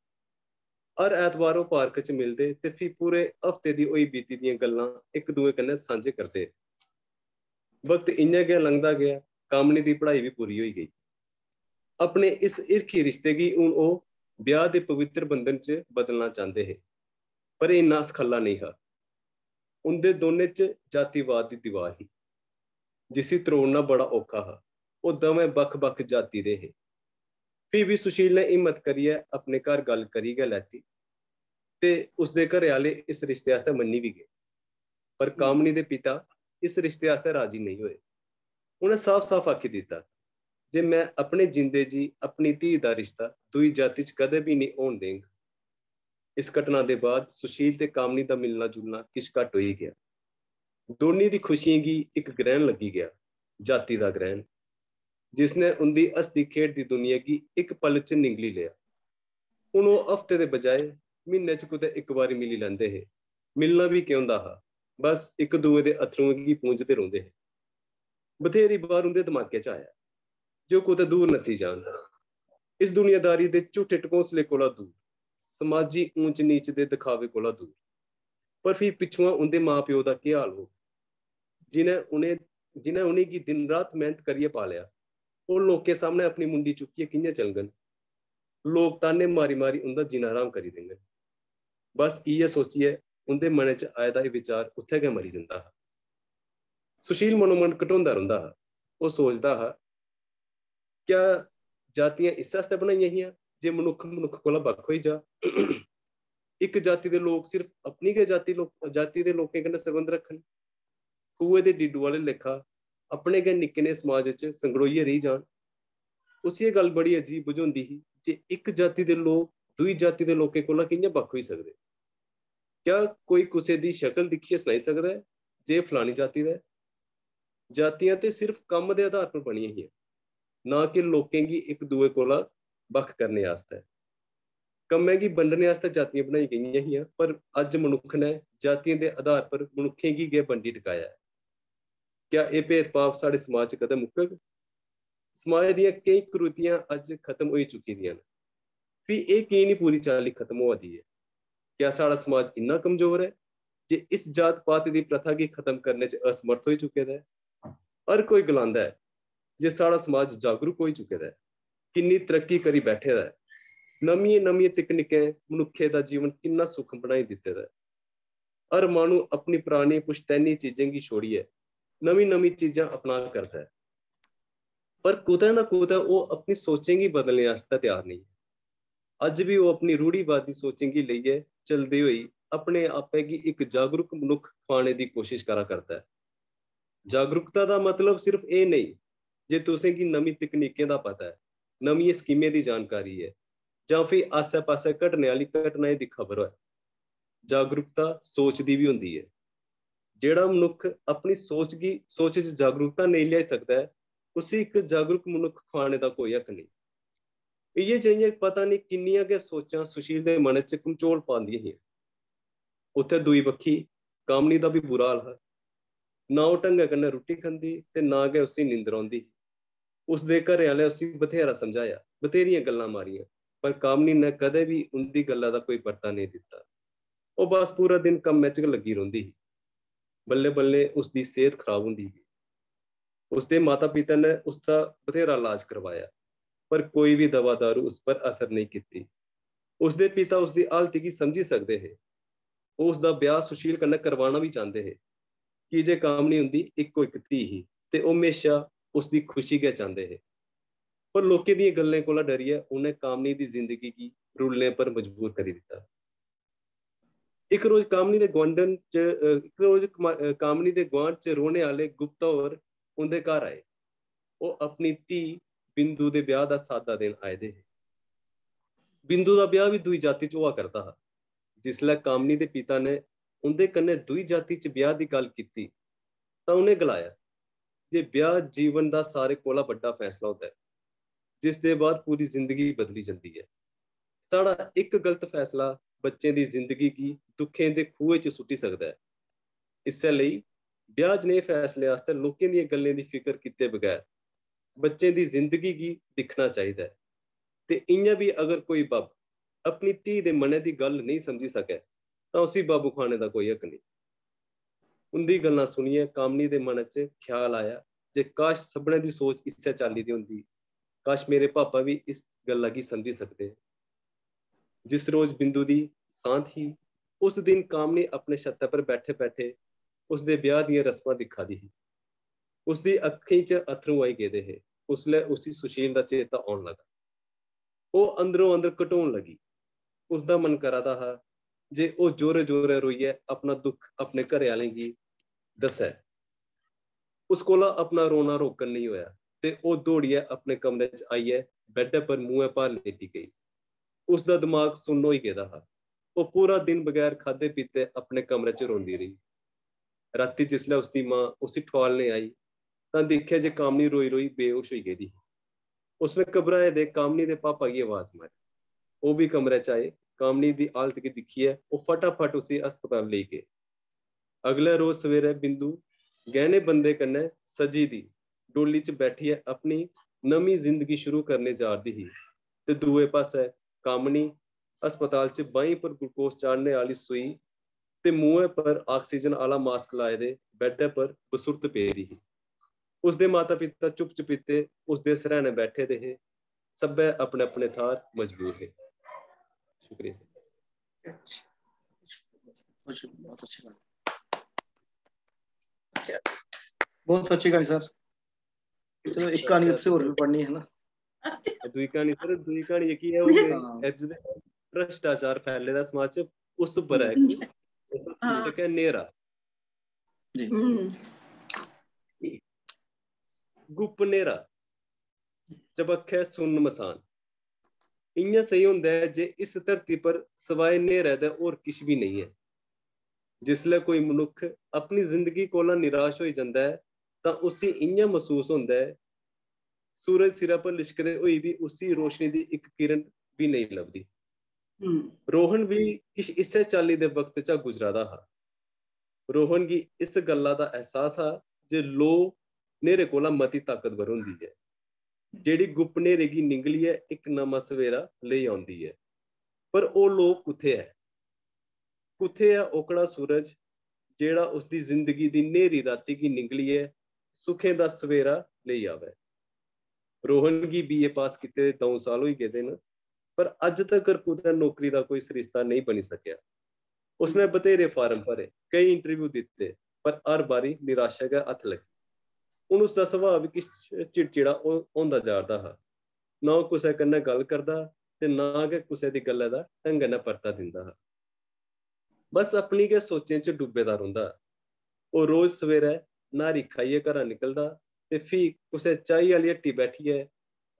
हर ऐतवार ओह् पार्क च मिलदे ते फ्ही पूरे हफ्ते दी होई बीती दियां गल्लां इक दुए कन्नै सांझे करदे। वक्त इ'यां गै लंघदा गेआ। कामनी दी पढ़ाई बी पूरी होई गेई। अपने इस हिरखी रिश्ते गी हून ओह् ब्याह दे पवित्र बंधन च बदलना चांह्दे हे, पर एह् इन्ना सखल्ला नेईं हा। उं'दे दौनें च जातिवाद दी दीवार ही, जिसी त्रोड़ना बड़ा औखा हा। ओह् दवैं बक्ख-बक्ख जाति दे हे। फ्ही बी सुशील ने हिम्मत करियै अपने घर गल्ल करी गै लैती ते उसदे घरै आह्ले इस रिश्ते आस्तै मन्नी बी गे। पर कामनी दे पिता इस रिश्ते आस्तै राजी नेईं होए। उ'नें साफ-साफ आखी दित्ता जे में अपने जींदे जी अपनी धी दा रिश्ता दूई जाति च कदें बी नेईं होन देंग। इस घटना दे बाद सुशील ते कामनी दा मिलना जुलना किश घट्ट होई गेआ। दोनीं दी खुशियें गी इक ग्रैह्ण लग्गी गेआ, जाति दा ग्रैह्ण, जिसने उं'दी हसदी खेढदी दुनिया गी इक पल च निंगली लेआ। हून ओह् हफ्ते दे बजाए म्हीने च कुतै इक बारी मिली लैंदे हे। मिलना बी केह् होंदा हा, बस इक दुए दे अत्थरुएं गी पूंझदे रौंह्दे हे। बथेरी बार उं'दे दमाकै च आया जे ओह् कुतै दूर नस्सी जान, इस दुनियादारी दे झूठे ढकोसले कोला दूर, समाजी ऊंच नीच दे दिखावे कोला दूर। पर फ्ही पिच्छुआं उं'दे मां प्यो दा केह् हाल होग, जि'नें उ'नें जि'नें उ'नेंगी दिन रात मेह्नत करियै पालेआ? ओह् लोकें सामनै अपनी मुंडी चुक्कियै कि'यां चलङन? लोक तान्ने मारी मारी उं'दा जीना हराम करी देङन। बस इ'यै सोचियै उं'दे मनै च आए दा एह् विचार उत्थै गै मरी जंदा हा। सुशील मनोमन घटोंदा रौंह्दा हा। ओह् सोचदा हा, क्या जातियां इस आस्तै बनाइयां हियां जे मनुक्ख मनुक्ख कोला बक्ख होई जा? इक जाति दे लोक सिर्फ अपनी गै जाति लोक जाति दे लोकें कन्नै सरबंध रक्खन, खूहे दे डिड्डू आह्ले लेखा अपने गै निक्के नेह् समाज च संगड़ोइयै रेही जान? उसी एह् गल्ल बड़ी अजीब बझोंदी ही जे इक जाति दे लोक दूई जाति दे लोकें कोला कि'यां बक्ख होई सकदे? क्या कोई कुसै दी शकल दिक्खियै सनाई सकदा ऐ जे एह् फलानी जाति दा ऐ? जातियां ते सिर्फ कम्म दे आधार पर बनियां हियां, ना कि लोकें गी इक दुए कोला बक्ख करने आस्तै। कम्मै गी बंडने आस्तै जातियां बनाई गेइयां हियां, पर अज्ज मनुक्ख ने जातियें दे आधार पर मनुक्खें गी गै बंडी टकाया ऐ। क्या एह् भेदभाव साढ़े समाज च कदें मुक्कग? समाज दियां केईं कुरीतियां अज्ज खत्म होई चुकी दियां न। फ्ही एह् की निं पूरी चाल्ली खत्म होआ दी ऐ? क्या साढ़ा समाज इन्ना कमजोर ऐ जे इस जात पात दी प्रथा गी खत्म करने च असमर्थ होई चुके दा ऐ? हर कोई गलांदा ऐ जे साढ़ा समाज जागरूक होई चुके दा ऐ, किन्नी तरक्की करी बैठे दा ऐ, नमियें नमियें तकनीकें मनुक्खै दा जीवन किन्ना सुख बनाई दित्ते दा ऐ। हर माह्नू अपनी परानी पुश्तैनी चीजें गी छोड़ियै नमीं नमीं चीजां अपना करदा ऐ, पर कुतै ना कुतै ओह् अपनी सोचें गी बदलने आस्तै त्यार नेईं ऐ। अज्ज बी ओह् अपनी रूढ़िवादी सोचें गी लेइयै चलदे होई अपने आपै गी इक जागरूक मनुक्ख खुआने दी कोशश करा करदा ऐ। जागरूकता दा मतलब सिर्फ एह् नेईं जे तुसें गी नमीं तकनीकें दा पता ऐ, नमियें स्कीमें दी जानकारी ऐ, जां फ्ही आस्सै पास्सै घटने आह्ली घटनाएं दी खबर होऐ। जागरूकता सोच दी बी होंदी ऐ। जेह्ड़ा मनुक्ख अपनी सोच गी सोच च जागरूकता नेईं लेआई सकदा ऐ, उसी इक जागरूक मनुक्ख खुआने दा कोई हक नेईं। इ'यै जेहियां पता नेईं किन्नियां गै सोचां सुशील दे मनै च घमचोल पांदियां हियां। उत्थै दूई बक्खी कामनी दा बी बुरा हाल हा। ना ओह् ढंगै कन्नै रुट्टी खंदी ते ना गै उसी नींदर औंदी ही। उसदे घरै आह्लें उसी बथेरा समझाया, बथेरियां गल्लां मारियां, पर कामनी ने कदें बी उं'दी गल्ला दा कोई परता नेईं दित्ता। ओह् बस पूरा दिन कम्मै च गै लग्गी रौंह्दी ही। बल्लें बल्लें उसदी सेह्त खराब होंदी गेई। उसदे माता पिता ने उसदा बथेरा इलाज करवाया, पर कोई बी दवा दारू उस पर असर नेईं कीती। उसदे पिता उसदी हालती गी समझी सकदे हे। ओह् उसदा ब्याह सुशील कन्नै करवाना बी चांह्दे हे, की जे कामनी उं'दी इक्को इक धी ही ते ओह् म्हेशा उसदी खुशी गै चांह्दे हे। पर लोकें दियें गल्लें कोला डरियै उ'नें कामनी दी जिंदगी गी रुलने पर मजबूर करी दित्ता। इक रोज कामनी दे गुआंढन च, अ, इक रोज कमा-, अ, कामनी दे गुआंढ च रौह्ने आह्ले गुप्ता होर उं'दे घर आए। ओह् अपनी धी बिंदु दे ब्याह दा साद्दा देन आए दे हे। बिंदु दा ब्याह बी दूई जाति च होआ करदा हा। जिसलै कामनी दे पिता ने उं'दे कन्नै दूई जाति च ब्याह दी गल्ल कीती, तां उ'नें गलाया जे ब्याह जीवन दा सारे कोला बड्डा फैसला होंदा ऐ, जिस दे बाद पूरी जिंदगी बदली जंदी ऐ। साढ़ा इक गलत फैसला बच्चें दी जिंदगी गी दुखें दे खूहै च सुट्टी सकदा ऐ। इस्सै लेई ब्याह जनेह् फैसले आस्तै लोकें दियें गल्लें दी फिकर कीते बगैर बच्चें दी जिंदगी गी दिक्खना चाहिदा ऐ। ते इ'यां बी अगर कोई बब्ब अपनी धी दे मनै दी गल्ल नेईं समझी सकै, तां उसी बब्ब खुआने दा कोई हक नेईं। उं'दी गल्लां सुनियै कामनी दे मनै च ख्याल आया जे काश सभनें दी सोच इस्सै चाल्ली दी होंदी, काश मेरे पापा बी इस गल्ला गी समझी सकदे। जिस रोज बिंदु दी सांत ही, उस दिन कामनी अपने छत्तै पर बैठे-बैठे उसदे ब्याह दियां रस्मां दिक्खा दी ही। उसदी अक्खीं च अत्थरूं आई गेदे हे। उसलै उसी सुशील दा चेता औन लगा। ओह् अंदरो अंदर घटोन लगी। उसदा मन करा दा हा जे ओह् जोरे-जोरे रोइयै अपना दुख अपने घरै आह्लें गी दस्सै। उस कोला अपना रोना रोकन नेईं होआ ते ओह् दौड़ियै अपने कमरे च आइयै बैड्डै पर मुंहै भार लेटी गेई। उसदा दमाग सुन्न होई गेदा हा। ओह् पूरा दिन बगैर खाद्धे पीते अपने कमरे च रोंदी रेही। रातीं जिसलै उसदी मां उसी ठुआलने आई, तां दिक्खेआ जे कामनी रोई-रोई बेहोश होई गेदी ही। उसने घबराए दे कामनी दे पापा गी आवाज मारी। ओह् बी कमरे च आए। कामनी दी हालत गी दिक्खियै ओह् फटाफट उसी अस्पताल लेई गे। अगले रोज सवेरै बिंदु गैह्ने बंदे कन्नै सजी दी डोली च बैठियै अपनी नमीं जिंदगी शुरू करने जा 'रदी ही ते दूए पासै कामनी अस्पताल च बाहीं पर ग्लूकोज चाढ़ने आह्ली सूई ते मुंहै पर आक्सीजन आह्ला मास्क लाए दे बैड्डै पर बसुर्त पेदी ही। उसदे माता-पिता चुप-चपीते उसदे सरैह्ने बैठे दे हे। सब्भै अपने-अपने थाह्र मजबूर हे। शुक्रिया सर। बहुत अच्छी गल्ल। बहुत अच्छी गल्ल सर। चलो, इक क्हानी उत्थै होर बी पढ़नी है ना। दूई क्हानी सर, दूई क्हानी जेह्की ऐ, ओह् अज्ज दे भ्रष्टाचार फैले दा समाज च, उस पर ऐ। इक न्हेरा। जी। गुप्प न्हेरा, चबक्खै सुन्न मसान। इ'यां सेही होंदा ऐ जे इस धरती पर सवाए न्हेरै दे होर किश बी नेईं ऐ। जिसलै कोई मनुक्ख अपनी जिंदगी कोला निराश होई जंदा ऐ, तां उसी इ'यां मसूस होंदा ऐ, सूरज सिरा पर लिशकदे होई बी उसी रोशनी दी इक किरण बी नेईं लभदी। रोहन बी किश इस्सै चाल्ली दे वक्त चा गुजरा दा हा। रोहन गी इस गल्ला दा एहसास हा जे लोऽ न्हेरे कोला मती ताकतवर होंदी ऐ, जेह्ड़ी गुप्प न्हेरे गी निंगलियै इक नमां सवेरा लेई औंदी ऐ। पर ओह् लोऽ कुत्थै ऐ? कुत्थै ऐ ओकड़ा सूरज जेह्ड़ा उसदी जिंदगी दी न्हेरी राती गी निंगलियै सुखें दा सवेरा लेई आवै? रोहन गी बीए पास कीते दे द'ऊं साल होई गेदे न, पर अज्ज तगर कुतै नौकरी दा कोई सरिस्ता नेईं बनी सकेआ। उसने बथेरे फार्म भरे, केई इंटरव्यू दित्ते, पर हर बारी निराशा गै हत्थ लग्गी। हून उसदा सुभाऽ बी किश चिड़चिड़ा हो-, होंदा जा'रदा हा। ना ओह् कुसै कन्नै गल्ल करदा ते ना गै कुसै दी गल्लै दा ढंगै नै परता दिंदा हा। बस अपनी गै सोचें च डुब्बे दा रौंह्दा। ओह् रोज सवेरै न्हारी खाइयै घरा निकलदा ते फ्ही कुसै चाही आह्ली हट्टी बैठियै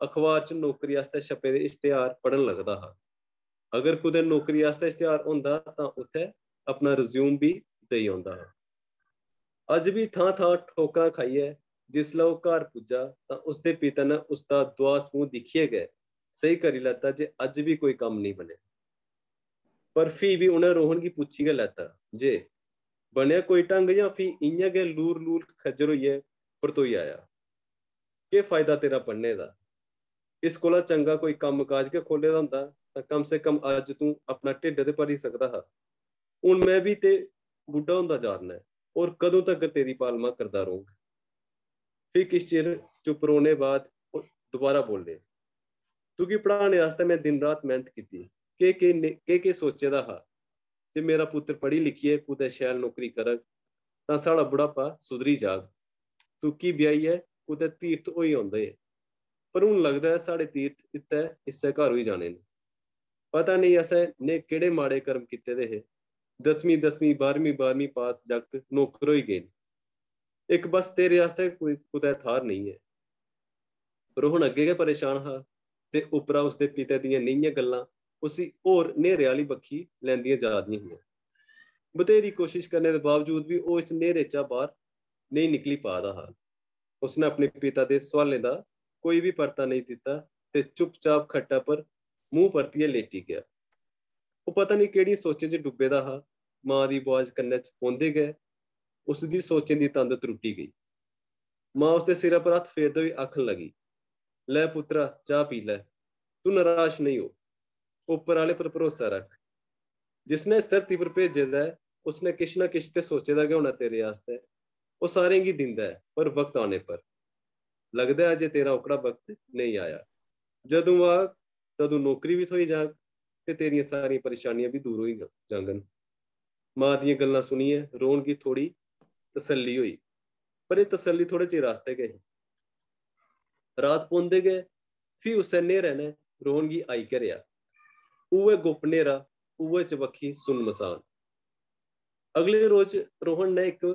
अखबार च नौकरी आस्तै छपे दे इश्तेहार पढ़न लगदा हा। अगर कुतै नौकरी आस्तै इश्तेहार होंदा तां उत्थै अपना रिज्यूम बी देई औंदा हा। अज्ज बी थां थां ठोकरां खाइयै जिसलै ओह् घर पुज्जा तां उसदे पिता ने उसदा दुआस मूंह दिक्खियै गै सेही करी लैता जे अज्ज बी कोई कम्म नेईं बनेआ। पर फ्ही बी उ'नें रोहन गी पुच्छी गै लैता जे बनेआ कोई ढंग जां फ्ही इ'यां गै लूर लूर खज्जर होइयै परतोई आया। केह् फायदा तेरा पढ़ने दा? इस कोला चंगा कोई कम्म काज गै खोह्ले दा होंदा तां कम से कम अज्ज तूं अपना ढिड्ड ते भरी सकदा हा। हून में बी ते बुड्ढा होंदा जा 'रना ऐ, होर कदूं तगर तेरी पालमा करदा रौह्ङ? फ्ही किश चिर चुप्प रौह्ने बाद ओह् दोबारा बोले, तुगी पढ़ाने आस्तै में दिन रात मेह्नत कीती, केह् केह् ने-, केह् केह् सोचे दा हा जे मेरा पुत्तर पढ़ी लिखियै कुतै शैल नौकरी करग तां साढ़ा बुढ़ापा सुधरी जाग। तुकी ब्याहियै कुतै तीर्थ होई औंदे। पर हून लगदा ऐ साढ़े तीर्थ इत्तै इस्सै घर होई जाने न। पता नेईं असें ने केह्ड़े माड़े कर्म कीते दे हे। दसमीं दसमीं, बाह्‌रमीं बाह्‌रमीं पास जागत नौकर होई गे न। इक बस तेरे आस्तै कोई कुतै थाह्र नेईं ऐ। रोहन अग्गें गै परेशान हा ते उप्परा उसदे पिता दियां नेहियां गल्लां उसी होर न्हेरे आह्ली बक्खी लैंदियां जा दियां हियां। बथेरी कोशश करने दे बावजूद बी ओह् इस न्हेरे चा बाह्‌र नेईं निकली पा दा हा। उसने अपने पिता दे सोआलें दा कोई बी परता नेईं दित्ता ते चुपचाप खट्टा पर मूंह परतियै लेटी गेआ। ओह् पता नेईं केह्ड़ी सोचें च डुब्बे दा हा। मां दी बुआज कन्नै च पौंदे गै उसदी सोचें दी तंद त्रुट्टी गेई। मां उसदे सिरै पर हत्थ फेरदे होई आखन लगी, "लै पुत्तरा, चाह् पी लै, तू नराश नेईं हो, उप्पर आह्ले पर भरोसा रख। जिसने इस धरती पर भेजे दा ऐ, उसने किश ना किश ते सोचे दा गै होना तेरे आस्तै। ओह् सारें गी दिंदा ऐ, पर वक्त आने पर। लगदा ऐ जे तेरा ओकड़ा वक्त नेईं आया। जदूं आग, तदूं नौकरी बी थ्होई जाग ते तेरियां सारियां परेशानियां बी दूर होई जाङन।" मां दियां गल्लां सुनियै रोहन गी थोड़ी तसल्ली होई, पर एह् तसल्ली थोड़े चिर आस्तै गै ही। रात पौंदे गै फ्ही उस्सै न्हेरै ने रोहन गी आई घेरेआ। उ'ऐ गुप्प न्हेरा, उ'ऐ चबक्खी सुनमसान। अगले रोज रोहन ने इक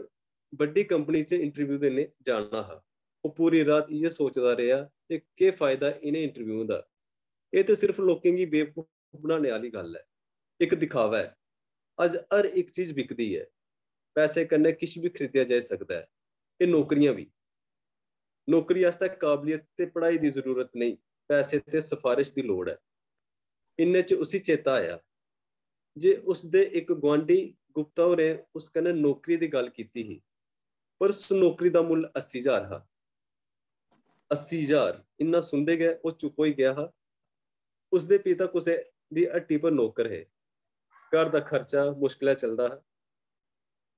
बड्डी कंपनी च इंटरव्यू देने जाना हा। ओह् पूरी रात इ'यै सोचदा रेहा जे केह् फायदा इ'नें इंटरव्यूएं दा, एह् ते सिर्फ लोकें गी बेवकूफ बनाने आह्ली गल्ल ऐ, इक दिखावा ऐ। अज्ज हर इक चीज बिकदी ऐ, पैसे कन्नै किश बी खरीदेआ जाई सकदा ऐ, एह् नौकरियां बी। नौकरी आस्तै काबलियत ते पढ़ाई दी जरूरत नेईं, पैसे ते सफारिश दी लोड़ ऐ। इन्ने च उसी चेता आया जे उसदे इक गुआंढी गुप्ता होरें उस कन्नै नौकरी दी गल्ल कीती ही, पर उस नौकरी दा मुल्ल अस्सी ज्हार हा। अस्सी ज्हार, इन्ना सुनदे गै ओह् चुप होई गेआ हा। उसदे पिता कुसै दी हट्टी पर नौकर हे। घर दा खर्चा मुश्कलै चलदा हा।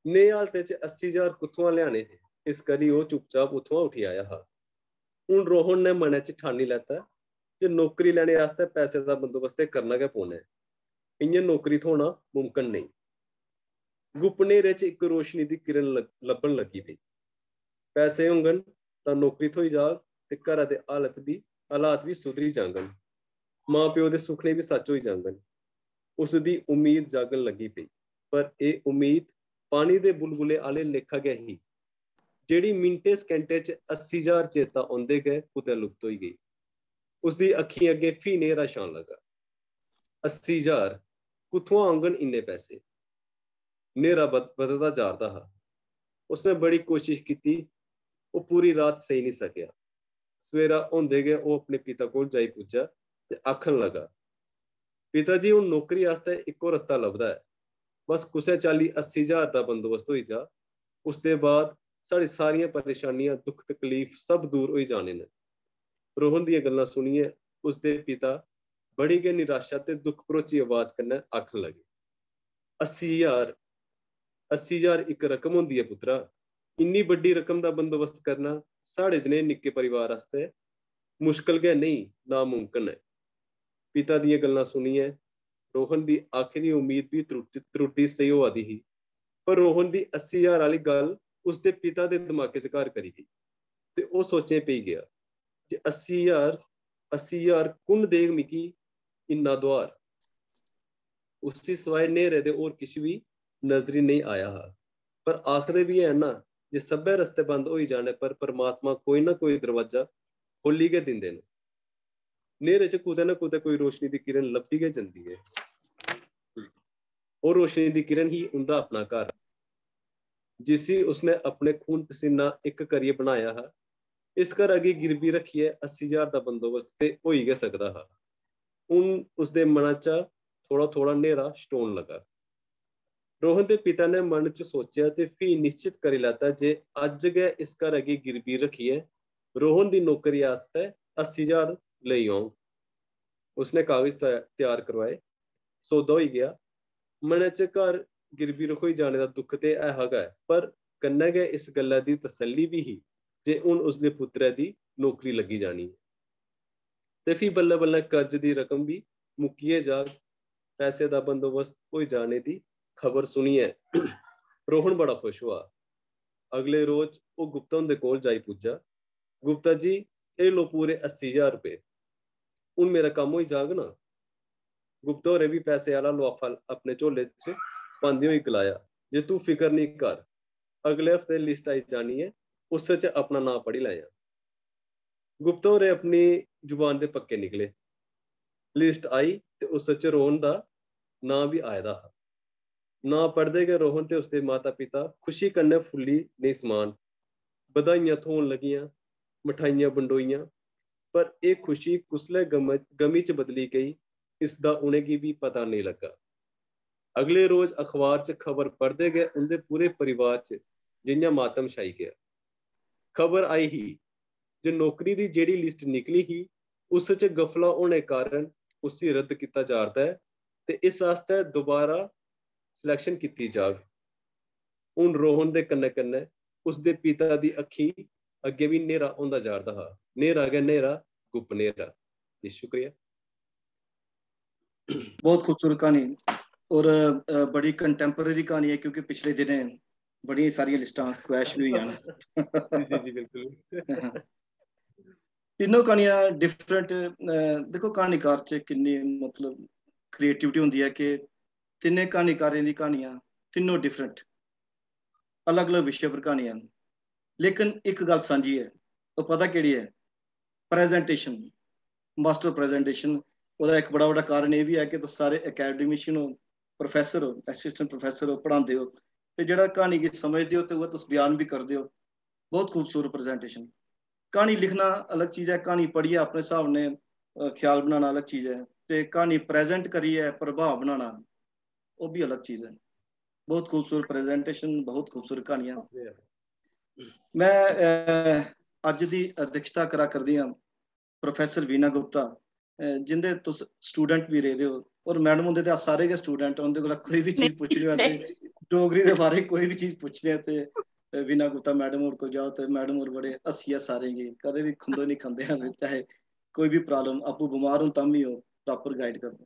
नेह् हालतै च अस्सी ज्हार कुत्थुआं लेआने हे, इस करी ओह् चुपचाप उत्थुआं उठी आया हा। हून रोहन ने मनै च ठानी लैता जे नौकरी लैने आस्तै पैसे दा बंदोबस्त ते करना गै पौना ऐ। इ'यां नौकरी थ्होना मुमकन नेईं। गुप्प न्हेरे च इक रोशनी दी किरण लग-, लब्भन लगी पेई। पैसे होङन तां नौकरी थ्होई जाग ते घरा दे हालत बी, हालात बी सुधरी जाङन। मां प्यो दे सुखने बी सच होई जाङन। उसदी उम्मीद जागन लगी पेई, पर एह् उम्मीद पानी दे बुलबुले आह्ले लेखा गै ही, जेह्ड़ी मिंटें सकैंटें च अस्सी ज्हार चेता औंदे गै कुतै लुप्त होई गेई। उसदी अक्खीं अग्गें फ्ही न्हेरा छान लगा। अस्सी ज्हार, कुत्थुआं औङन इन्ने पैसे? न्हेरा बध-, बधदा जा'रदा हा। उसने बड़ी कोशश कीती, ओह् पूरी रात सेई निं सकेआ। सवेरा होंदे गै ओह् अपने पिता कोल जाई पुज्जा ते आखन लगा, "पिता जी, हून नौकरी आस्तै इक्को रस्ता लभदा ऐ। बस कुसै चाल्ली अस्सी ज्हार दा बंदोबस्त होई जा, उसदे बाद साढ़ी सारियां परेशानियां, दुख तकलीफ सब दूर होई जाने न।" रोहन दियां गल्लां सुनियै उसदे पिता बड़ी गै निराशा ते दुख भरोची अवाज कन्नै आखन लगे, "अस्सी ज्हार, अस्सी ज्हार इक रकम होंदी ऐ पुत्तरा। इन्नी बड्डी रकम दा बंदोबस्त करना साढ़े जनेह् निक्के परिवार आस्तै मुश्कल गै नेईं, नामुमकन ऐ।" पिता दियां गल्लां सुनियै रोहन दी आखिरी उम्मीद बी त्रुट्ट-, त्रुट्टदी सेही होआ दी ही, पर रोहन दी अस्सी ज्हार आह्ली गल्ल उसदे पिता दे दमाकै च घर करी गेई ते ओह् सोचें पेई गेआ जे अस्सी ज्हार, अस्सी ज्हार कु'न देग मिगी इन्ना दुआर? उसी सवाए न्हेरे दे होर किश बी नजरी नेईं आया हा। पर आखदे बी हैन ना जे सब्भै रस्ते बंद होई जाने पर परमात्मा कोई ना कोई दरवाजा खोह्ल्ली गै दिंदे न। न्हेरे च कुतै ना कुतै कोई रोशनी दी किरण लभदी गै जंदी ऐ। ओह् रोशनी दी किरण ही उं'दा अपना घर, जिसी उसने अपने खून पसीना इक करियै बनाया हा। इस घरा गी गिरवी रक्खियै अस्सी ज्हार दा बंदोबस्त ते होई गै सकदा हा। हून उसदे मना चा थोह्ड़ा-थोह्ड़ा न्हेरा छटोन लगा। रोहन दे पिता ने मन च सोचेआ ते फ्ही निश्चत करी लैता जे अज्ज गै इस घरै गी गिरवी रक्खियै रोहन दी नौकरी आस्तै अस्सी ज्हार लेई औंग। उसने कागज तै-, त्यार करवाए। सौदा होई गेआ। मनै च घर गिरवी रखोई जाने दा दुख ते ऐ हा गै, पर कन्नै गै इस गल्लै दी तसल्ली बी ही जे हून उसदे पुत्तरै दी नौकरी लग्गी जानी ऐ। ते फ्ही बल्लें-बल्लें कर्ज दी रकम बी मुक्कियै जाग। पैसे दा बंदोबस्त होई जाने दी खबर सुनियै रोहन बड़ा खुश होआ। अगले रोज ओह् गुप्ता हुंदे कोल जाई पुज्जा। "गुप्ता जी, एह् लो पूरे अस्सी ज्हार रपेऽ। हून मेरा कम्म होई जाग ना?" गुप्ता होरें बी पैसे आह्ला लफाफा अपने झोले च पांदे होई गलाया जे, "तू फिकर निं कर, अगले हफ्ते लिस्ट आई जानी ऐ, उस च अपना नांऽ पढ़ी लैएआं।" गुप्ता होरें अपनी जुबान दे पक्के निकले। लिस्ट आई ते उस च रोहन दा नांऽ बी आए दा हा। नांऽ पढ़दे गै रोहन ते उसदे माता-पिता खुशी कन्नै फुल्ली नेईं समान। बधाइयां थ्होन लगियां, मठाइयां बंडोइयां, पर एह् खुशी कुसलै गम-, गमी च बदली गेई, इसदा उ'नेंगी बी पता नेईं लग्गा। अगले रोज अखबार च खबर पढ़दे गै उं'दे पूरे परिवार च जि'यां मातम छाई गेआ। खबर आई ही जे नौकरी दी जेह्ड़ी लिस्ट निकली ही, उस च गफला होने कारण उसी रद्द कीता जा'रदा ऐ ते इस आस्तै दोबारा सिलैक्शन कीती जाग। हून रोहन दे कन्नै-कन्नै उसदे पिता दी अक्खीं अग्गें बी न्हेरा होंदा जा'रदा हा। न्हेरा गै न्हेरा, गुप्प न्हेरा। जी, शुक्रिया। बहुत खूबसूरत कहानी और, अ, बड़ी कंटेम्परेरी कहानी है, क्योंकि पिछले दिनें बड़ियां सारियां लिस्टां क्रैश बी होइयां न। जी, जी, बिल्कुल। तिन्नों कहानियां डिफरेंट। देखो, कहानीकार च किन्नी, मतलब, क्रिएटिविटी होंदी है कि तिन्ने कहानीकारें दी कहानियां तिन्नों डिफरेंट, अलग-अलग विशे पर कहानियां न, लेकिन इक गल्ल सांझी ऐ। ओह् पता केह्ड़ी ऐ? Presentation, master presentation. ओह्दा इक बड़ा बड्डा कारण एह् बी ऐ कि तुस सारे अकैडमिशियन ओ, प्रोफेसर ओ, असिस्टेंट प्रोफेसर ओ, पढ़ांदे ओ, ते जेह्ड़ा क्हानी गी समझदे ओ ते उ'ऐ तुस बयान बी करदे ओ। बहुत खूबसूरत प्रेजेंटेशन। क्हानी लिखना अलग चीज ऐ, क्हानी पढ़ियै अपने स्हाब ने, अ, ख्याल बनाना अलग चीज ऐ, ते क्हानी प्रेजेंट करियै प्रभाव बनाना, ओह् बी अलग चीज ऐ। बहुत खूबसूरत प्रेजेंटेशन, बहुत खूबसूरत कहानियां। मैं, अ, अज्ज दी अध्यक्षता करा करदी आं प्रोफेसर वीना गुप्ता, अ, जिंदे तुस स्टूडेंट भी रेह्दे ओ, और मैडम हुंदे ते अस सारे गै स्टूडेंट आं, उंदे कोला कोई बी चीज पुच्छनी होऐ ते डोगरी दे बारे च कोई बी चीज पुच्छनी होऐ ते, अ, वीना गुप्ता मैडम होर कोल जाओ ते मैडम होर बड़े हस्सियै सारें गी कदें बी खुंदो निं खंदे हैन, चाहे कोई बी प्रॉब्लम, आपूं बमार होन तां बी ओह् प्रॉपर गाइड करदे।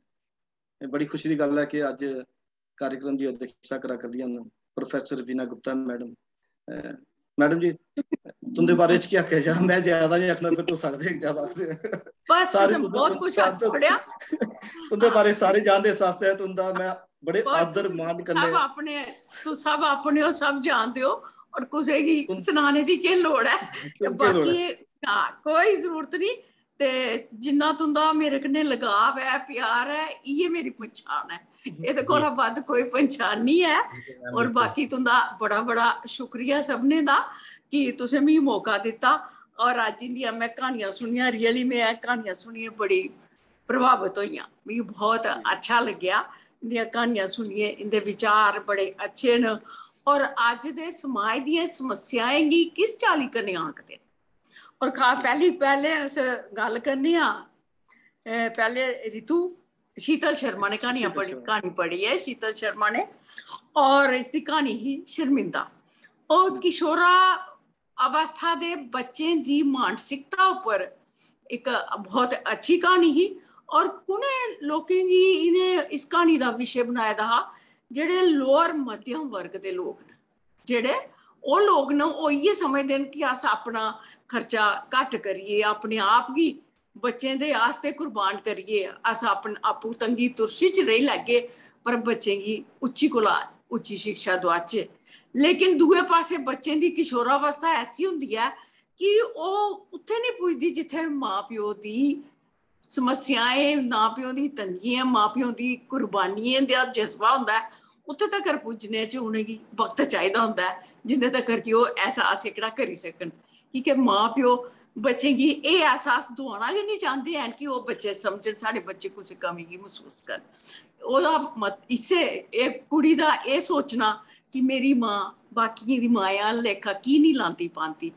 एह् बड़ी खुशी दी गल्ल ऐ कि अज्ज कार्यक्रम दी अध्यक्षता करा करदियां न प्रोफेसर वीना गुप्ता मैडम। अ, मैडम जी, तुंदे बारे च केह् आखेआ जा? मैं ज्यादा नहीं आखना, फिर तुस आखदे ज्यादा आखदे। बस सारे तुसें तुंदे, बहुत कुछ आखी छोड़ेआ। तुंदे बारे सारे जानदे, इस आस्तै तुंदा मैं बड़े आदर मान कन्नै। सब अपने, तुस सब अपने हो, सब जानदे हो, और कुसै गी सनाने दी केह् लोड़ ऐ? बाकी हां, कोई जरूरत नहीं। ते जिन्ना तुंदा मेरे कन्नै लगाव ऐ, प्यार ऐ, इ'यै मेरी पन्छान ऐ। एह्दे कोला बद्ध कोई पन्छान नहीं ऐ। और बाकी तुंदा बड़ा बड़ा शुक्रिया सबने दा कि तुसें मिगी मौका दित्ता। और अज्ज इंदियां मैं क्हानियां सुनियां, रियली मैं क्हानियां सुनियै बड़ी प्रभावत होई आं। मिगी बहुत अच्छा लग्गेआ इंदियां क्हानियां सुनियै। इंदे विचार बड़े अच्छे न और अज्ज दे समाज दियें समस्याएं गी किस चाल्ली कन्नै आंकदे न। और खा पैह्ली पैह्ले अस गल्ल करने आं, पैह्ले रितु शीतल शर्मा ने क्हानियां पढ़ी, क्हानी पढ़ी ऐ शीतल शर्मा ने, और इसदी क्हानी ही शर्मिंदा। और किशोरा अवस्था दे बच्चें दी मानसिकता उप्पर इक बहुत अच्छी क्हानी ही। और कु'नें लोकें गी इ'नें इस क्हानी दा विशे बनाए दा हा? जेह्ड़े लोअर मध्यम वर्ग दे लोक न, जेह्ड़े ओह् लोक न, ओह् इ'यै समझदे न कि अस अपना खर्चा घट्ट करियै, अपने आप गी बच्चें दे आस्तै कुर्बान करियै अस अपने आपूं तंगी तुरशी च रेही लैगे, पर बच्चें गी उच्ची कोला उच्ची शिक्षा दोआचै। लेकिन दूए पासै बच्चें दी किशोरावस्था ऐसी होंदी ऐ कि ओह् उत्थै निं पुजदी जित्थै मां प्यो दी समस्याएं, मां प्यो दी तंगियें, मां प्यो दी कुर्बानियें दा जज्बा होंदा ऐ। उत्थै तगर पुज्जने च उ'नेंगी वक्त चाहिदा होंदा ऐ, जिन्ने तगर कि ओह् एहसास एह्कड़ा करी सकन। की के मां प्यो बच्चें गी एह् एहसास दुआना गै निं चांह्दे हैन कि ओह् बच्चे समझन, साढ़े बच्चे कुसै कमी गी मसूस करन। ओह्दा मत-, इस्सै, एह् कुड़ी दा एह् सोचना कि मेरी मां बाकियें दी मां आह्ला लेखा की निं लांदी पांदी।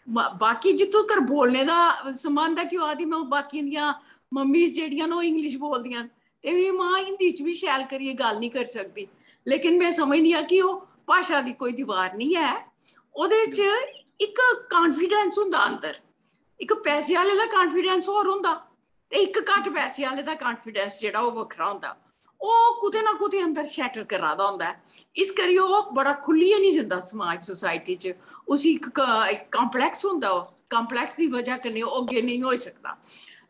मा-, बाकी जित्थूं तगर बोलने दा संबंध ऐ कि ओह् आखदी, "में ओह् बाकियें दियां मम्मीज जेह्ड़ियां न, ओह् English बोलदियां न, ते मेरी मां हिंदी च बी शैल करियै गल्ल निं करी सकदी।" लेकिन में समझनी आं कि ओह् भाशा दी कोई दीवार निं ऐ। ओह्दे च इक confidence होंदा अंदर, इक पैसे आह्ले दा confidence होर होंदा ते इक घट्ट पैसे आह्ले दा confidence जेह्ड़ा ओह् बक्खरा होंदा। ओह् कुतै ना कुतै अंदर shatter करा दा होंदा ऐ। इस करियै ओह् बड़ा खुल्लियै निं जंदा समाज, society च। उसी इक क-, इक complex होंदा, ओह् complex दी बजह कन्नै ओह् अग्गें नेईं होई सकदा।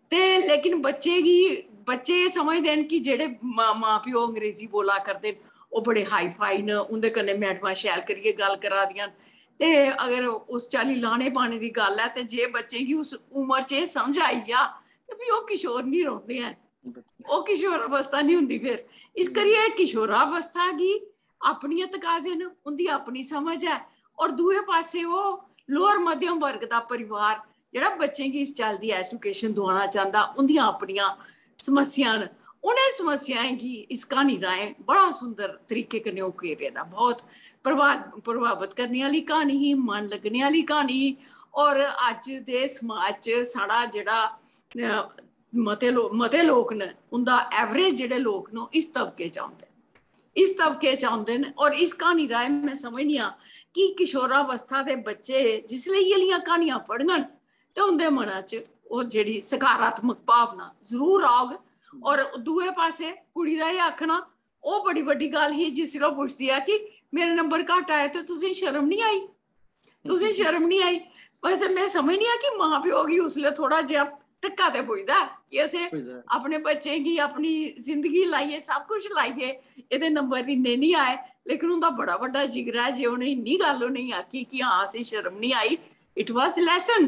ते लेकिन बच्चे गी, बच्चे एह् समझदे न कि जेह्ड़े मां, मां प्यो अंग्रेजी बोला करदे न, ओह् बड़े hi-fi न, उं'दे कन्नै मैडमां शैल करियै गल्ल करा दियां न। ते अगर उस चाल्ली लाने पाने दी गल्ल ऐ, ते जे बच्चें गी उस उमर च एह् समझ आई जा, ते फ्ही ओह् किशोर निं रौंह्दे हैन। ओह् किशोरावस्था निं होंदी फिर। इस करियै किशोरावस्था गी अपनियां तकाजे न, उं'दी अपनी समझ ऐ। और दूए पासै ओह् lower मध्यम वर्ग दा परिवार, जेह्ड़ा बच्चें गी इस चाल्ली दी एजुकेशन दोआना चांह्दा, उं'दियां अपनियां समस्यां न। उ'नें समस्याएं गी इस क्हानी राहें बड़ा सुंदर तरीके कन्नै उकेरे दा, बहुत प्रभाव-, प्रभावित करने आह्ली क्हानी ही, मन लग्गने आह्ली क्हानी ही। और अज्ज दे समाज च साढ़ा जेह्ड़ा, अ, मते लो-, मते लोक न, उं'दा average जेह्ड़े लोक न, ओह् इस तबके च औंदे न। इस तबके च औंदे न। और इस क्हानी राहें में समझनी आं कि किशोरावस्था दे बच्चे जिसलै इ'यै लेइयां क्हानियां पढ़ङन ते उं'दे मना च ओह् जेह्ड़ी सकारात्मक भावना जरूर औग। और दूए पासै कुड़ी दा एह् आखना, ओह् बड़ी बड्डी गल्ल ही जिसलै ओह् पुछदी ऐ कि मेरे नंबर घट्ट आए ते तुसें शर्म निं आई? तुसें शर्म निं आई? वैसे में समझनी आं कि मां प्यो गी उसलै थोह्ड़ा जेहा धक्का ते पुजदा ऐ कि असें पुजदा ऐ। अपने बच्चें गी अपनी जिंदगी लाइयै, सब कुछ लाइयै, एह्दे नंबर इन्ने निं आए, लेकिन उं'दा बड़ा बड्डा जिगरा ऐ जे उ'नें इन्नी गल्ल उ'नेंगी आखी कि हां, असें शर्म निं आई। It was lesson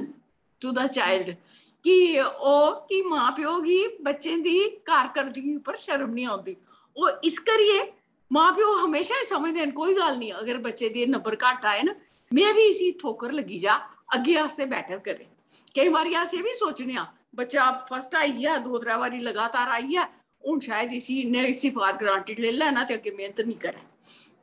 to the child कि ओह्, कि मां प्यो गी बच्चें दी कारकर्दगी उप्पर शर्म निं औंदी। ओह् इस करियै मां प्यो हमेशा एह् समझदे न, कोई गल्ल निं, अगर बच्चे दे नंबर घट्ट आए न, में बी इसी ठोकर लग्गी जा, अग्गें आस्तै better करै। केईं बारी अस एह् बी सोचने आं, बच्चा first आई गेआ, दो त्रै बारी लगातार आई गेआ, हून शायद इसी, इन्ने इसी for granted लेई लैना ते अग्गें मेह्नत निं करै।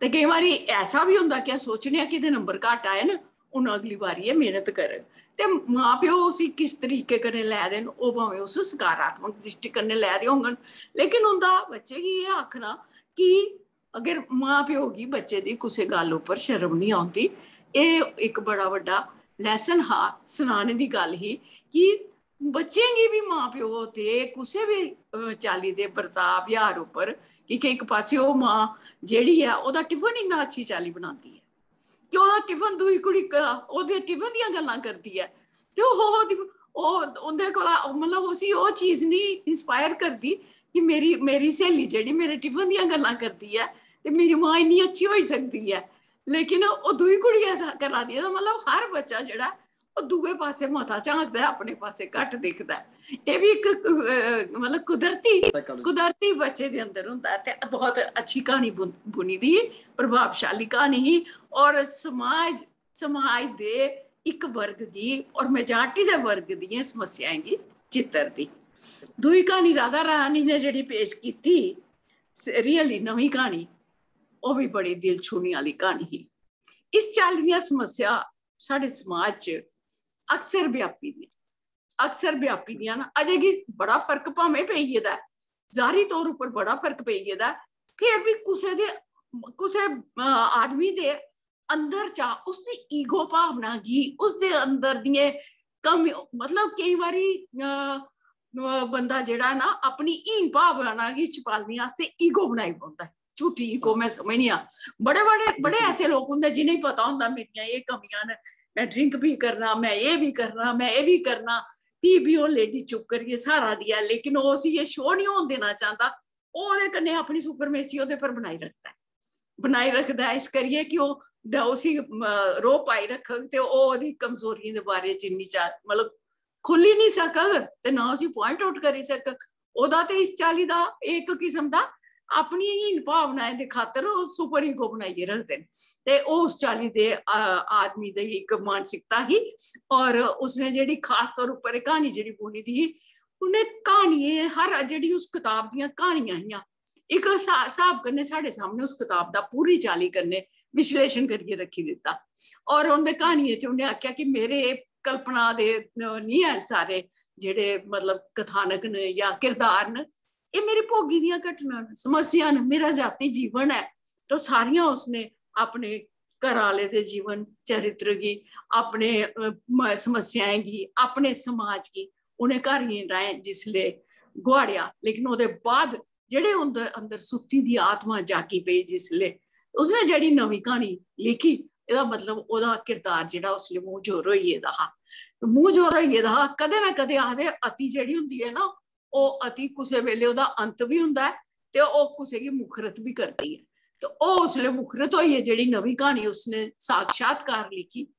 ते केईं बारी ऐसा बी होंदा कि अस सोचने आं कि एह्दे नंबर घट्ट आए न, हून अगली बारी एह् मेह्नत करग। ते मां प्यो उसी किस तरीके कन्नै लै दे न, ओह् भामें उस सकारात्मक द्रिश्टी कन्नै लै दे होङन, लेकिन उं'दा बच्चे गी एह् आखना कि अगर मां प्यो गी बच्चे दी कुसै गल्ल उप्पर शर्म निं औंदी, एह् इक बड़ा बड्डा lesson हा, सनाने दी गल्ल ही कि बच्चें गी बी मां प्यो दे कुसै बी, अ, चाल्ली दे बर्ताव, व्यवहार उप्पर, कि, कि इक पासै ओह् मां जेह्ड़ी ऐ, ओह्दा टिफन इन्ना अच्छी चाल्ली बनांदी ऐ कि ओह्दा टिफन दूई कुड़ी क-, ओह्दे टिफन दियां गल्लां करदी ऐ ते ओह्, ओह्, ओह्, उं'दे कोला, मतलब, उसी ओह् चीज निं inspire करदी कि मेरी, मेरी स्हेली जेह्ड़ी मेरे टिफन दियां गल्लां करदी ऐ ते मेरी मां इन्नी अच्छी होई सकदी ऐ। लेकिन ओह् दूई कुड़ी ऐसा करा दी ऐ, ते मतलब हर बच्चा जेह्ड़ा ओह् दूए पासै मता झांकदा ऐ, अपने पासै घट्ट दिखदा ऐ। एह् बी इक, अ, मतलब कुदरती, Psychology। कुदरती बच्चे दे अंदर होंदा ऐ। ते बहुत अच्छी क्हानी बुन-, बुनी दी, प्रभावशाली क्हानी ही। और समाज, समाज दे इक वर्ग गी और majority दे वर्ग दियें समस्याएं गी चित्तर दी। दूई क्हानी राधा रानी ने जेह्ड़ी पेश कीती, स-, really नमीं क्हानी, ओह् बी बड़ी दिल छूह्ने आह्ली क्हानी ही। इस चाल्ली दियां समस्या साढ़े समाज च अक्सर व्यापी दियां, अक्सर व्यापी दियां न। अजें गी बड़ा फर्क भामें पेई गेदा ऐ, जाहरी तौर उप्पर बड़ा फर्क पेई गेदा ऐ, फिर बी कुसै दे, कुसै, अ, आदमी दे अंदर चा उसदी ego भावना गी, उसदे अंदर दियें कमी, मतलब, केईं बारी, अ, अ, बंदा जेह्ड़ा ना, अपनी हीन भावना गी छपालने आस्तै ego बनाई पौंदा ऐ। झूठी ego, में समझनी आं। बड़े, बड़े, बड़े ऐसे लोक होंदे जि'नेंगी पता होंदा, मेरियां एह् कमियां न, में drink बी करना, में एह् बी करना, में एह् बी करना, फ्ही बी ओह् lady चुप करियै स्हारा दी ऐ, लेकिन ओह् उसी एह् show निं होन देना चांह्दा। ओह् ओह्दे कन्नै अपनी supremacy ओह्दे पर बनाई रखदा ऐ, बनाई रखदा ऐ, इस करियै कि ओह् ड-, उसी, म-, रोह् पाई रखग ते ओह् ओह्दी कमजोरियें दे बारे च इन्नी चा-, मतलब, खुल्ली निं सकग ते ना उसी point out करी सकग। ओह्दा ते इस चाल्ली दा इक किस्म दा अपनी हीन भावनाएं दे खातर ओह् super ego बनाइयै रखदे न। ते ओह् उस चाल्ली दे, अ, आदमी दी इक मानसिकता ही। और उसने जेह्ड़ी खास तौर उप्पर एह् क्हानी जेह्ड़ी बुनी दी ही, उ'नें क्हानियें हर जेह्ड़ी उस कताब दियां क्हानियां हियां, इक स्हा-, स्हाब कन्नै साढ़े सामने उस कताब दा पूरी चाल्ली कन्नै विश्लेषण करियै रक्खी दित्ता। और उं'दे क्हानियें च उ'नें आखेआ कि मेरे एह् कल्पना दे, अ, निं हैन सारे जेह्ड़े, मतलब, कथानक न जां किरदार न, एह् मेरी भोगी दियां घटनां न, समस्या न, मेरा जाति जीवन ऐ। तो सारियां उसने अपने घर आह्ले दे जीवन चरित्र गी, अपने, अ, म-, समस्याएं गी, अपने समाज गी उ'नें क्हानियें राहें जिसलै गुहाड़ेआ, लेकिन ओह्दे बाद जेह्ड़े उं'दे अंदर सुत्ती दी आत्मा जागी पेई जिसलै, उसने जेह्ड़ी नमीं क्हानी लिखी, एह्दा मतलब ओह्दा किरदार जेह्ड़ा उसलै मूंह जोर होई गेदा हा। मूंह जोर होई गेदा हा। कदें ना कदें आखदे, अति जेह्ड़ी होंदी ऐ ना, ओह् अति कुसै बेल्लै ओह्दा अंत बी होंदा ऐ ते ओह् कुसै गी मुखरत बी करदी ऐ। ते ओह् उसलै मुखरत होइयै जेह्ड़ी नमीं क्हानी उसने साक्षात्कार लिखी,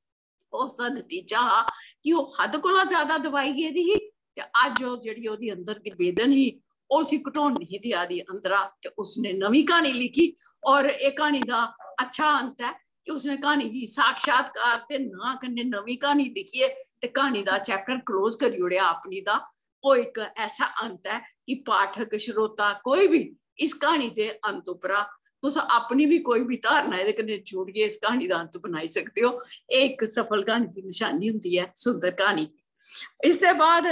उसदा नतीजा हा कि ओह् हद कोला ज्यादा दबाई गेदी ही ते अज्ज ओह् जेह्ड़ी ओह्दी अंदर दी बेदन ही, ओह् उसी घटोन नहीं देआ दी अंदरा, ते उसने नमीं क्हानी लिखी। और एह् क्हानी दा अच्छा अंत ऐ कि उसने क्हानी गी साक्षात्कार दे नांऽ कन्नै नमीं क्हानी लिखियै ते क्हानी दा चैप्टर क्लोज करी ओड़ेआ अपनी दा। ओह् इक ऐसा अंत ऐ कि पाठक, श्रोता, कोई बी इस क्हानी दे अंत उप्परा तुस अपनी बी कोई बी धारणा एह्दे कन्नै जोड़ियै इस क्हानी दा अंत बनाई सकदे ओ। एह् इक सफल क्हानी दी नशानी होंदी ऐ, सुंदर क्हानी। इसदे बाद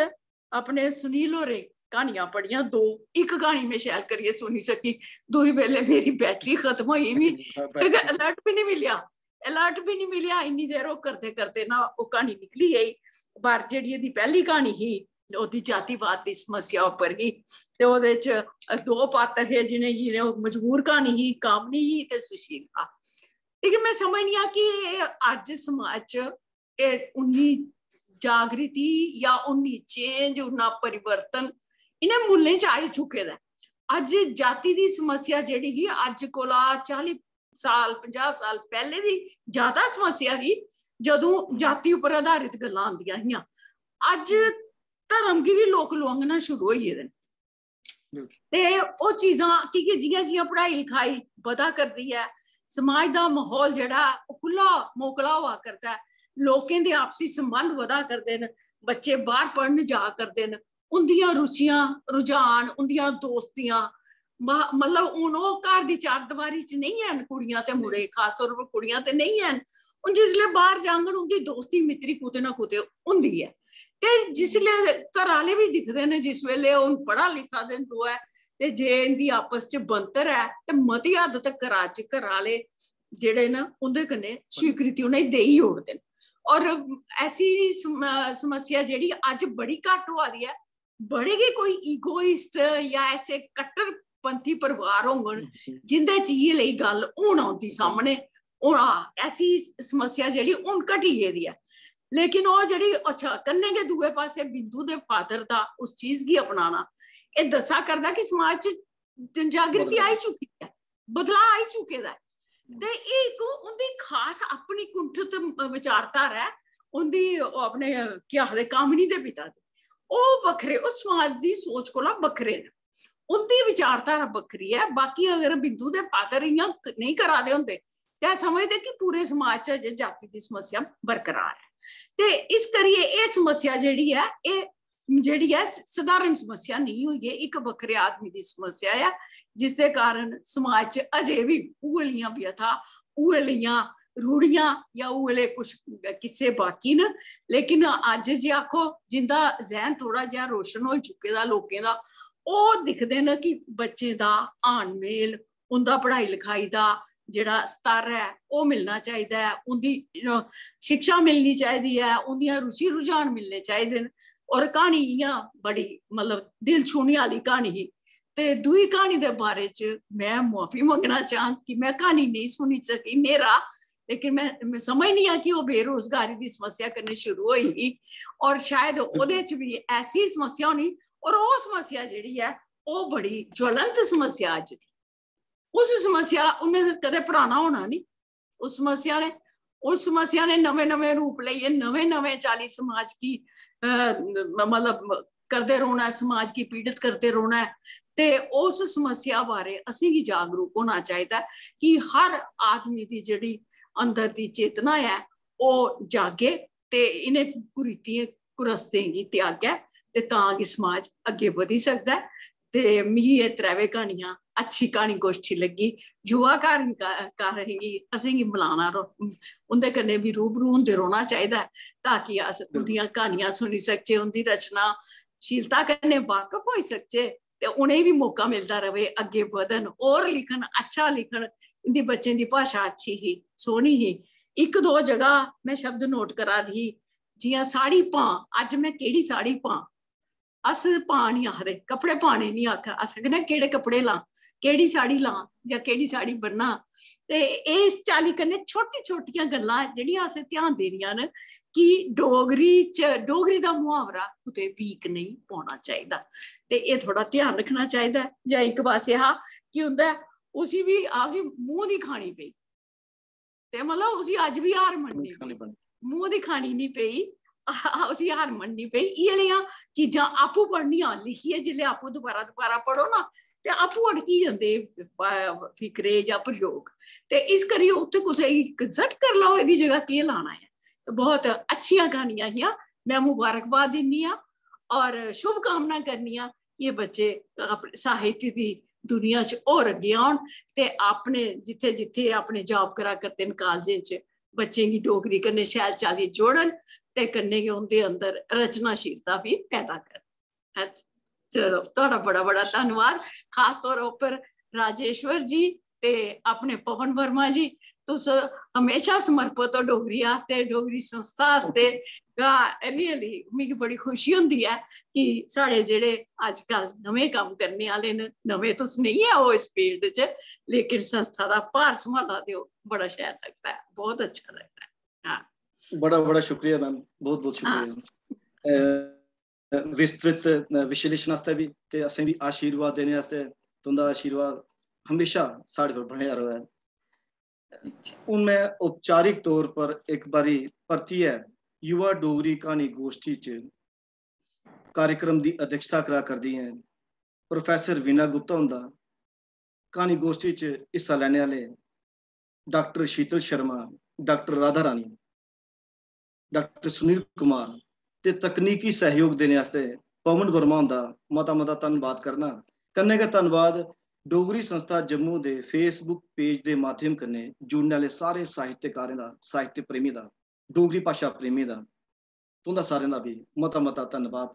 अपने सुनील होरें क्हानियां पढ़ियां दो, इक क्हानी में शैल करियै सुनी सकी, दूई बेल्लै मेरी बैटरी खत्म होई, मी एह्दे अलर्ट बी निं मिलेआ, अलर्ट बी निं मिलेआ। इन्नी देर ओह् करदे करदे ना ओह् क्हानी निकली गेई। पर जेह्ड़ी एह्दी पैह्ली क्हानी ही, ओह्दी जातिवाद दी समस्या उप्पर ही, ते ओह्दे च दो पात्र हे जिनेंगी ओह् मजबूर क्हानी ही, कामनी ही ते सुशील हा। लेकिन में समझनी आं कि एह् अज्ज समाज च एह् उन्नी जागृति या उन्नी चेंज, उन्ना परिवर्तन इ'नें मुल्लें च आई चुके दा ऐ। अज्ज जाति दी समस्या जेह्ड़ी ही, अज्ज कोला चाली साल, पंजाह् साल पैह्ले दी ज्यादा समस्या ही, जदूं जाति उप्पर आधारित गल्लां आंदियां हियां। अज्ज धर्म गी बी लोक लुआंघना शुरू होई गेदे न। ते ओह् चीजां, की के जि'यां जि'यां पढ़ाई लखाई बधा करदी ऐ, समाज दा म्हौल जेह्ड़ा ऐ, ओह् खु'ल्ला मोकला होआ करदा ऐ, लोकें दे आपसी संबंध बधा करदे न, बच्चे बाह्र पढ़न जा करदे न, उं'दियां रुचियां, रुझान, उं'दियां दोस्तियां, म-, मतलब, हून ओह् घर दी चारदीवारी च नेईं हैन कुड़ियां ते मुड़े, खासतौर पर कुड़ियां ते नेईं हैन। हून जिसलै बाह्र जाङन, उं'दी दोस्ती मित्तरी कुतै ना कुतै होंदी ऐ। ते जिसलै घर आह्ले बी दिखदे न, जिस बेल्लै ओह् पढ़ा लिखा दे न दोऐ, ते जे इं'दी आपस च बनतर ऐ, ते मती हद तक अज्ज घर आह्ले जेह्ड़े न, उं'दे कन्नै स्वीकृति उ'नेंगी देई ओड़दे न। और ऐसी सम-, समस्या जेह्ड़ी अज्ज बड़ी घट्ट होआ दी ऐ, बड़े गै कोई इगोइस्ट या ऐसे कट्टरपंथी परिवार होङन, जिं'दे च इ'यै लेई गल्ल हून औंदी सामनै। हून, हां, ऐसी समस्या जेह्ड़ी हून घटी गेदी ऐ। लेकिन ओह् जेह्ड़ी, अच्छा, कन्नै गै दूए पासै बिंदु दे फादर दा उस चीज गी अपनाना, एह् दस्सा करदा कि समाज च जनजागृति आई चुकी ऐ, बदलाव आई चुके दा ऐ। ते एह् इक उं'दी खास अपनी कुंठत विचारधारा ऐ, उं'दी, ओह् अपने, केह् आखदे, कामिनी दे पिता दी। ओह् बक्खरे, ओह् समाज दी सोच कोला बक्खरे न। उं'दी विचारधारा बक्खरी ऐ। बाकी अगर बिंदु दे फादर इ'यां क-, नेईं करा दे होंदे, ते अस समझदे कि पूरे समाज च अजें जाति दी समस्या बरकरार ऐ। ते इस करियै एह् समस्या जेह्ड़ी ऐ, एह् जेह्ड़ी ऐ, स-, सधारण समस्या नेईं होई ऐ, इक बक्खरे आदमी दी समस्या ऐ, जिसदे कारण समाज च अजें बी उ'ऐ लेइयां व्यथा, उ'ऐ लेइयां रूढ़ियां या उ'ऐ ले कुछ किस्से बाकी न। लेकिन अज्ज जे आखो, जिंदा जैह्न थोह्ड़ा जेहा रोशन होई चुके दा लोकें दा, ओह् दिखदे न कि बच्चें दा हान मेल, उं'दा पढ़ाई लखाई दा जेह्ड़ा स्तर ऐ, ओह् मिलना चाहिदा ऐ, उं'दी, अ, शिक्षा मिलनी चाहिदी ऐ, उं'दियां रुचि रुझान मिलने चाहिदे न। और क्हानी इ'यां बड़ी, मतलब, दिल छूह्ने आह्ली क्हानी ही। ते दूई क्हानी दे बारे च में मुआफी मंगना चाह्ङ कि में क्हानी नेईं सुनी सकी, न्हेरा, लेकिन में, में समझनी आं कि ओह् बेरोजगारी दी समस्या कन्नै शुरू होई ही, और शायद ओह्दे च बी ऐसी समस्या होनी, और ओह् समस्या जेह्ड़ी ऐ, ओह् बड़ी ज्वलंत समस्या अज्ज दी। उस समस्या, उन्नै कदें पराना होना नहीं। उस समस्या ने, उस समस्या ने नमें नमें रूप लेइयै, नमें नमें चाल्ली समाज गी, अ, म-, मतलब, करदे रौह्ना ऐ, समाज गी पीड़त करदे रौह्ना ऐ। ते उस समस्या बारे असेंगी जागरूक होना चाहिदा ऐ कि हर आदमी दी जेह्ड़ी अंदर दी चेतना ऐ, ओह् जागे ते इ'नें कुरीतियें, कुरस्तें गी त्यागै, ते तां गै समाज अग्गें बधी सकदा ऐ। ते मिगी एह् त्रैवे क्हानियां अच्छी क्हानी गोष्ठी लग्गी। युवा क्हानीकारें गी, असेंगी मलाना रो-, उं'दे कन्नै बी रूबरू होंदे रौह्ना चाहिदा ऐ, ताकि अस उं'दियां क्हानियां सुनी सकचै, उं'दी रचनाशीलता कन्नै वाकफ होई सकचै, ते उ'नेंगी बी मौका मिलदा र'वै, अग्गें बधन, होर लिखन, अच्छा लिखन। इं'दी बच्चें दी भाशा अच्छी ही, सोह्नी ही। इक दो जगह में शब्द नोट करा दी ही, जि'यां साढ़ी भां, अज्ज में केह्ड़ी साढ़ी भां, अस भां निं आखदे, कपड़े पाने निं आख, अस आखने केह्ड़े कपड़े लां, केह्ड़ी साड़ी लां जां केह्ड़ी साड़ी बन्नां। ते एह् इस चाल्ली कन्नै छोटी-छोटियां गल्लां जेह्ड़ियां असें ध्यान देनियां न कि डोगरी च, डोगरी दा मुहावरा कुतै वीक नेईं पौना चाहिदा। ते एह् थोह्ड़ा ध्यान रक्खना चाहिदा ऐ। जां इक पास्सै हा कि उं'दा, उसी बी, आखदी, मूंह् दी खानी पेई। ते मतलब उसी अज्ज बी हार मन्ननी पेई। मूंह् दी खानी निं पेई, उसी हार मन्ननी पेई। इ'यै लेइयां चीजां आपूं पढ़नियां, लिखियै जिसलै आपूं दोबारा दोबारा पढ़ो ना, ते आपूं अड़की जंदे फिक्रे जां प्रयोग। ते इस करियै उत्थै कुसै गी कंसल्ट करी लैओ, एह्दी जगह केह् लाना ऐ। ते बहुत अच्छियां क्हानियां हियां। में मुबारकबाद दिन्नी आं और शुभकामना करनी आं, ये बच्चे अपने साहित्य दी दुनिया च होर अग्गें औन ते अपने जित्थै जित्थै अपने जॉब करा करदे न कॉलेजें च, बच्चें गी डोगरी कन्नै शैल चाल्ली जोड़न ते कन्नै गै उं'दे अंदर रचनाशीलता बी पैदा करन। अच्छा, चलो, थुआढ़ा बड़ा बड़ा धन्नवाद, खास तौर उप्पर राजेश्वर जी ते अपने पवन वर्मा जी। तुस हमेशा समर्पित हो डोगरी आस्तै, डोगरी संस्था आस्तै। रियली मिगी बड़ी खुशी होंदी ऐ कि साढ़े जेह्ड़े अजकल नमें कम्म करने आह्ले न, नमें तुस नेईं ऐ ओ इस फील्ड च, लेकिन संस्था दा भार सम्हाला दे ओ, बड़ा शैल लगदा ऐ, बहुत अच्छा लगदा ऐ। हां। बड़ा बड़ा शुक्रिया मैम, बहुत बहुत शुक्रिया। अ, विस्तृत, अ, विश्लेषण आस्तै बी ते असें बी आशीर्वाद देने आस्तै। तुं'दा आशीर्वाद हमेशा साढ़े पर बनेआ र'वै। हून में औपचारिक तौर पर इक बारी परतियै युवा डोगरी क्हानी गोश्ठी च कार्यक्रम दी अध्यक्षता करा करदी ऐ प्रोफेसर वीणा गुप्ता हुंदा, क्हानी गोश्ठी च हिस्सा लैने आह्ले doctor Sheetal Sharma, doctor Radha Rani, doctor Sunil Kumar ते तकनीकी सैहयोग देने आस्तै पवन वर्मा हुंदा मता मता धन्नवाद करना। कन्नै गै धन्नवाद डोगरी संस्था जम्मू दे Facebook पेज दे माध्यम कन्नै जुड़ने आह्ले सारे साहित्यकारें दा, साहित्य प्रेमी दा, डोगरी भाशा प्रेमी दा, तुं'दा सारें दा बी मता मता धन्नवाद।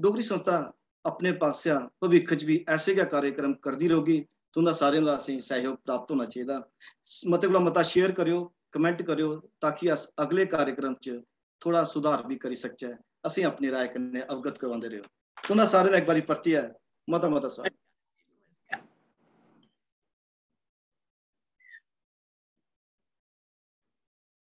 डोगरी संस्था अपने पासेआ भविक्ख च बी ऐसे गै कार्यक्रम करदी रौह्गी। तुं'दा सारें दा असेंगी सैहयोग प्राप्त होना चाहिदा। स-, मते कोला मता शेयर करेओ, कमेंट करेओ, ताकि अस अगले कार्यक्रम च थोह्ड़ा सुधार बी करी सकचै। असेंगी अपनी राय कन्नै अवगत करवांदे रेहो। तुं'दा सारें दा इक बारी परतियै मता मता स्वागत।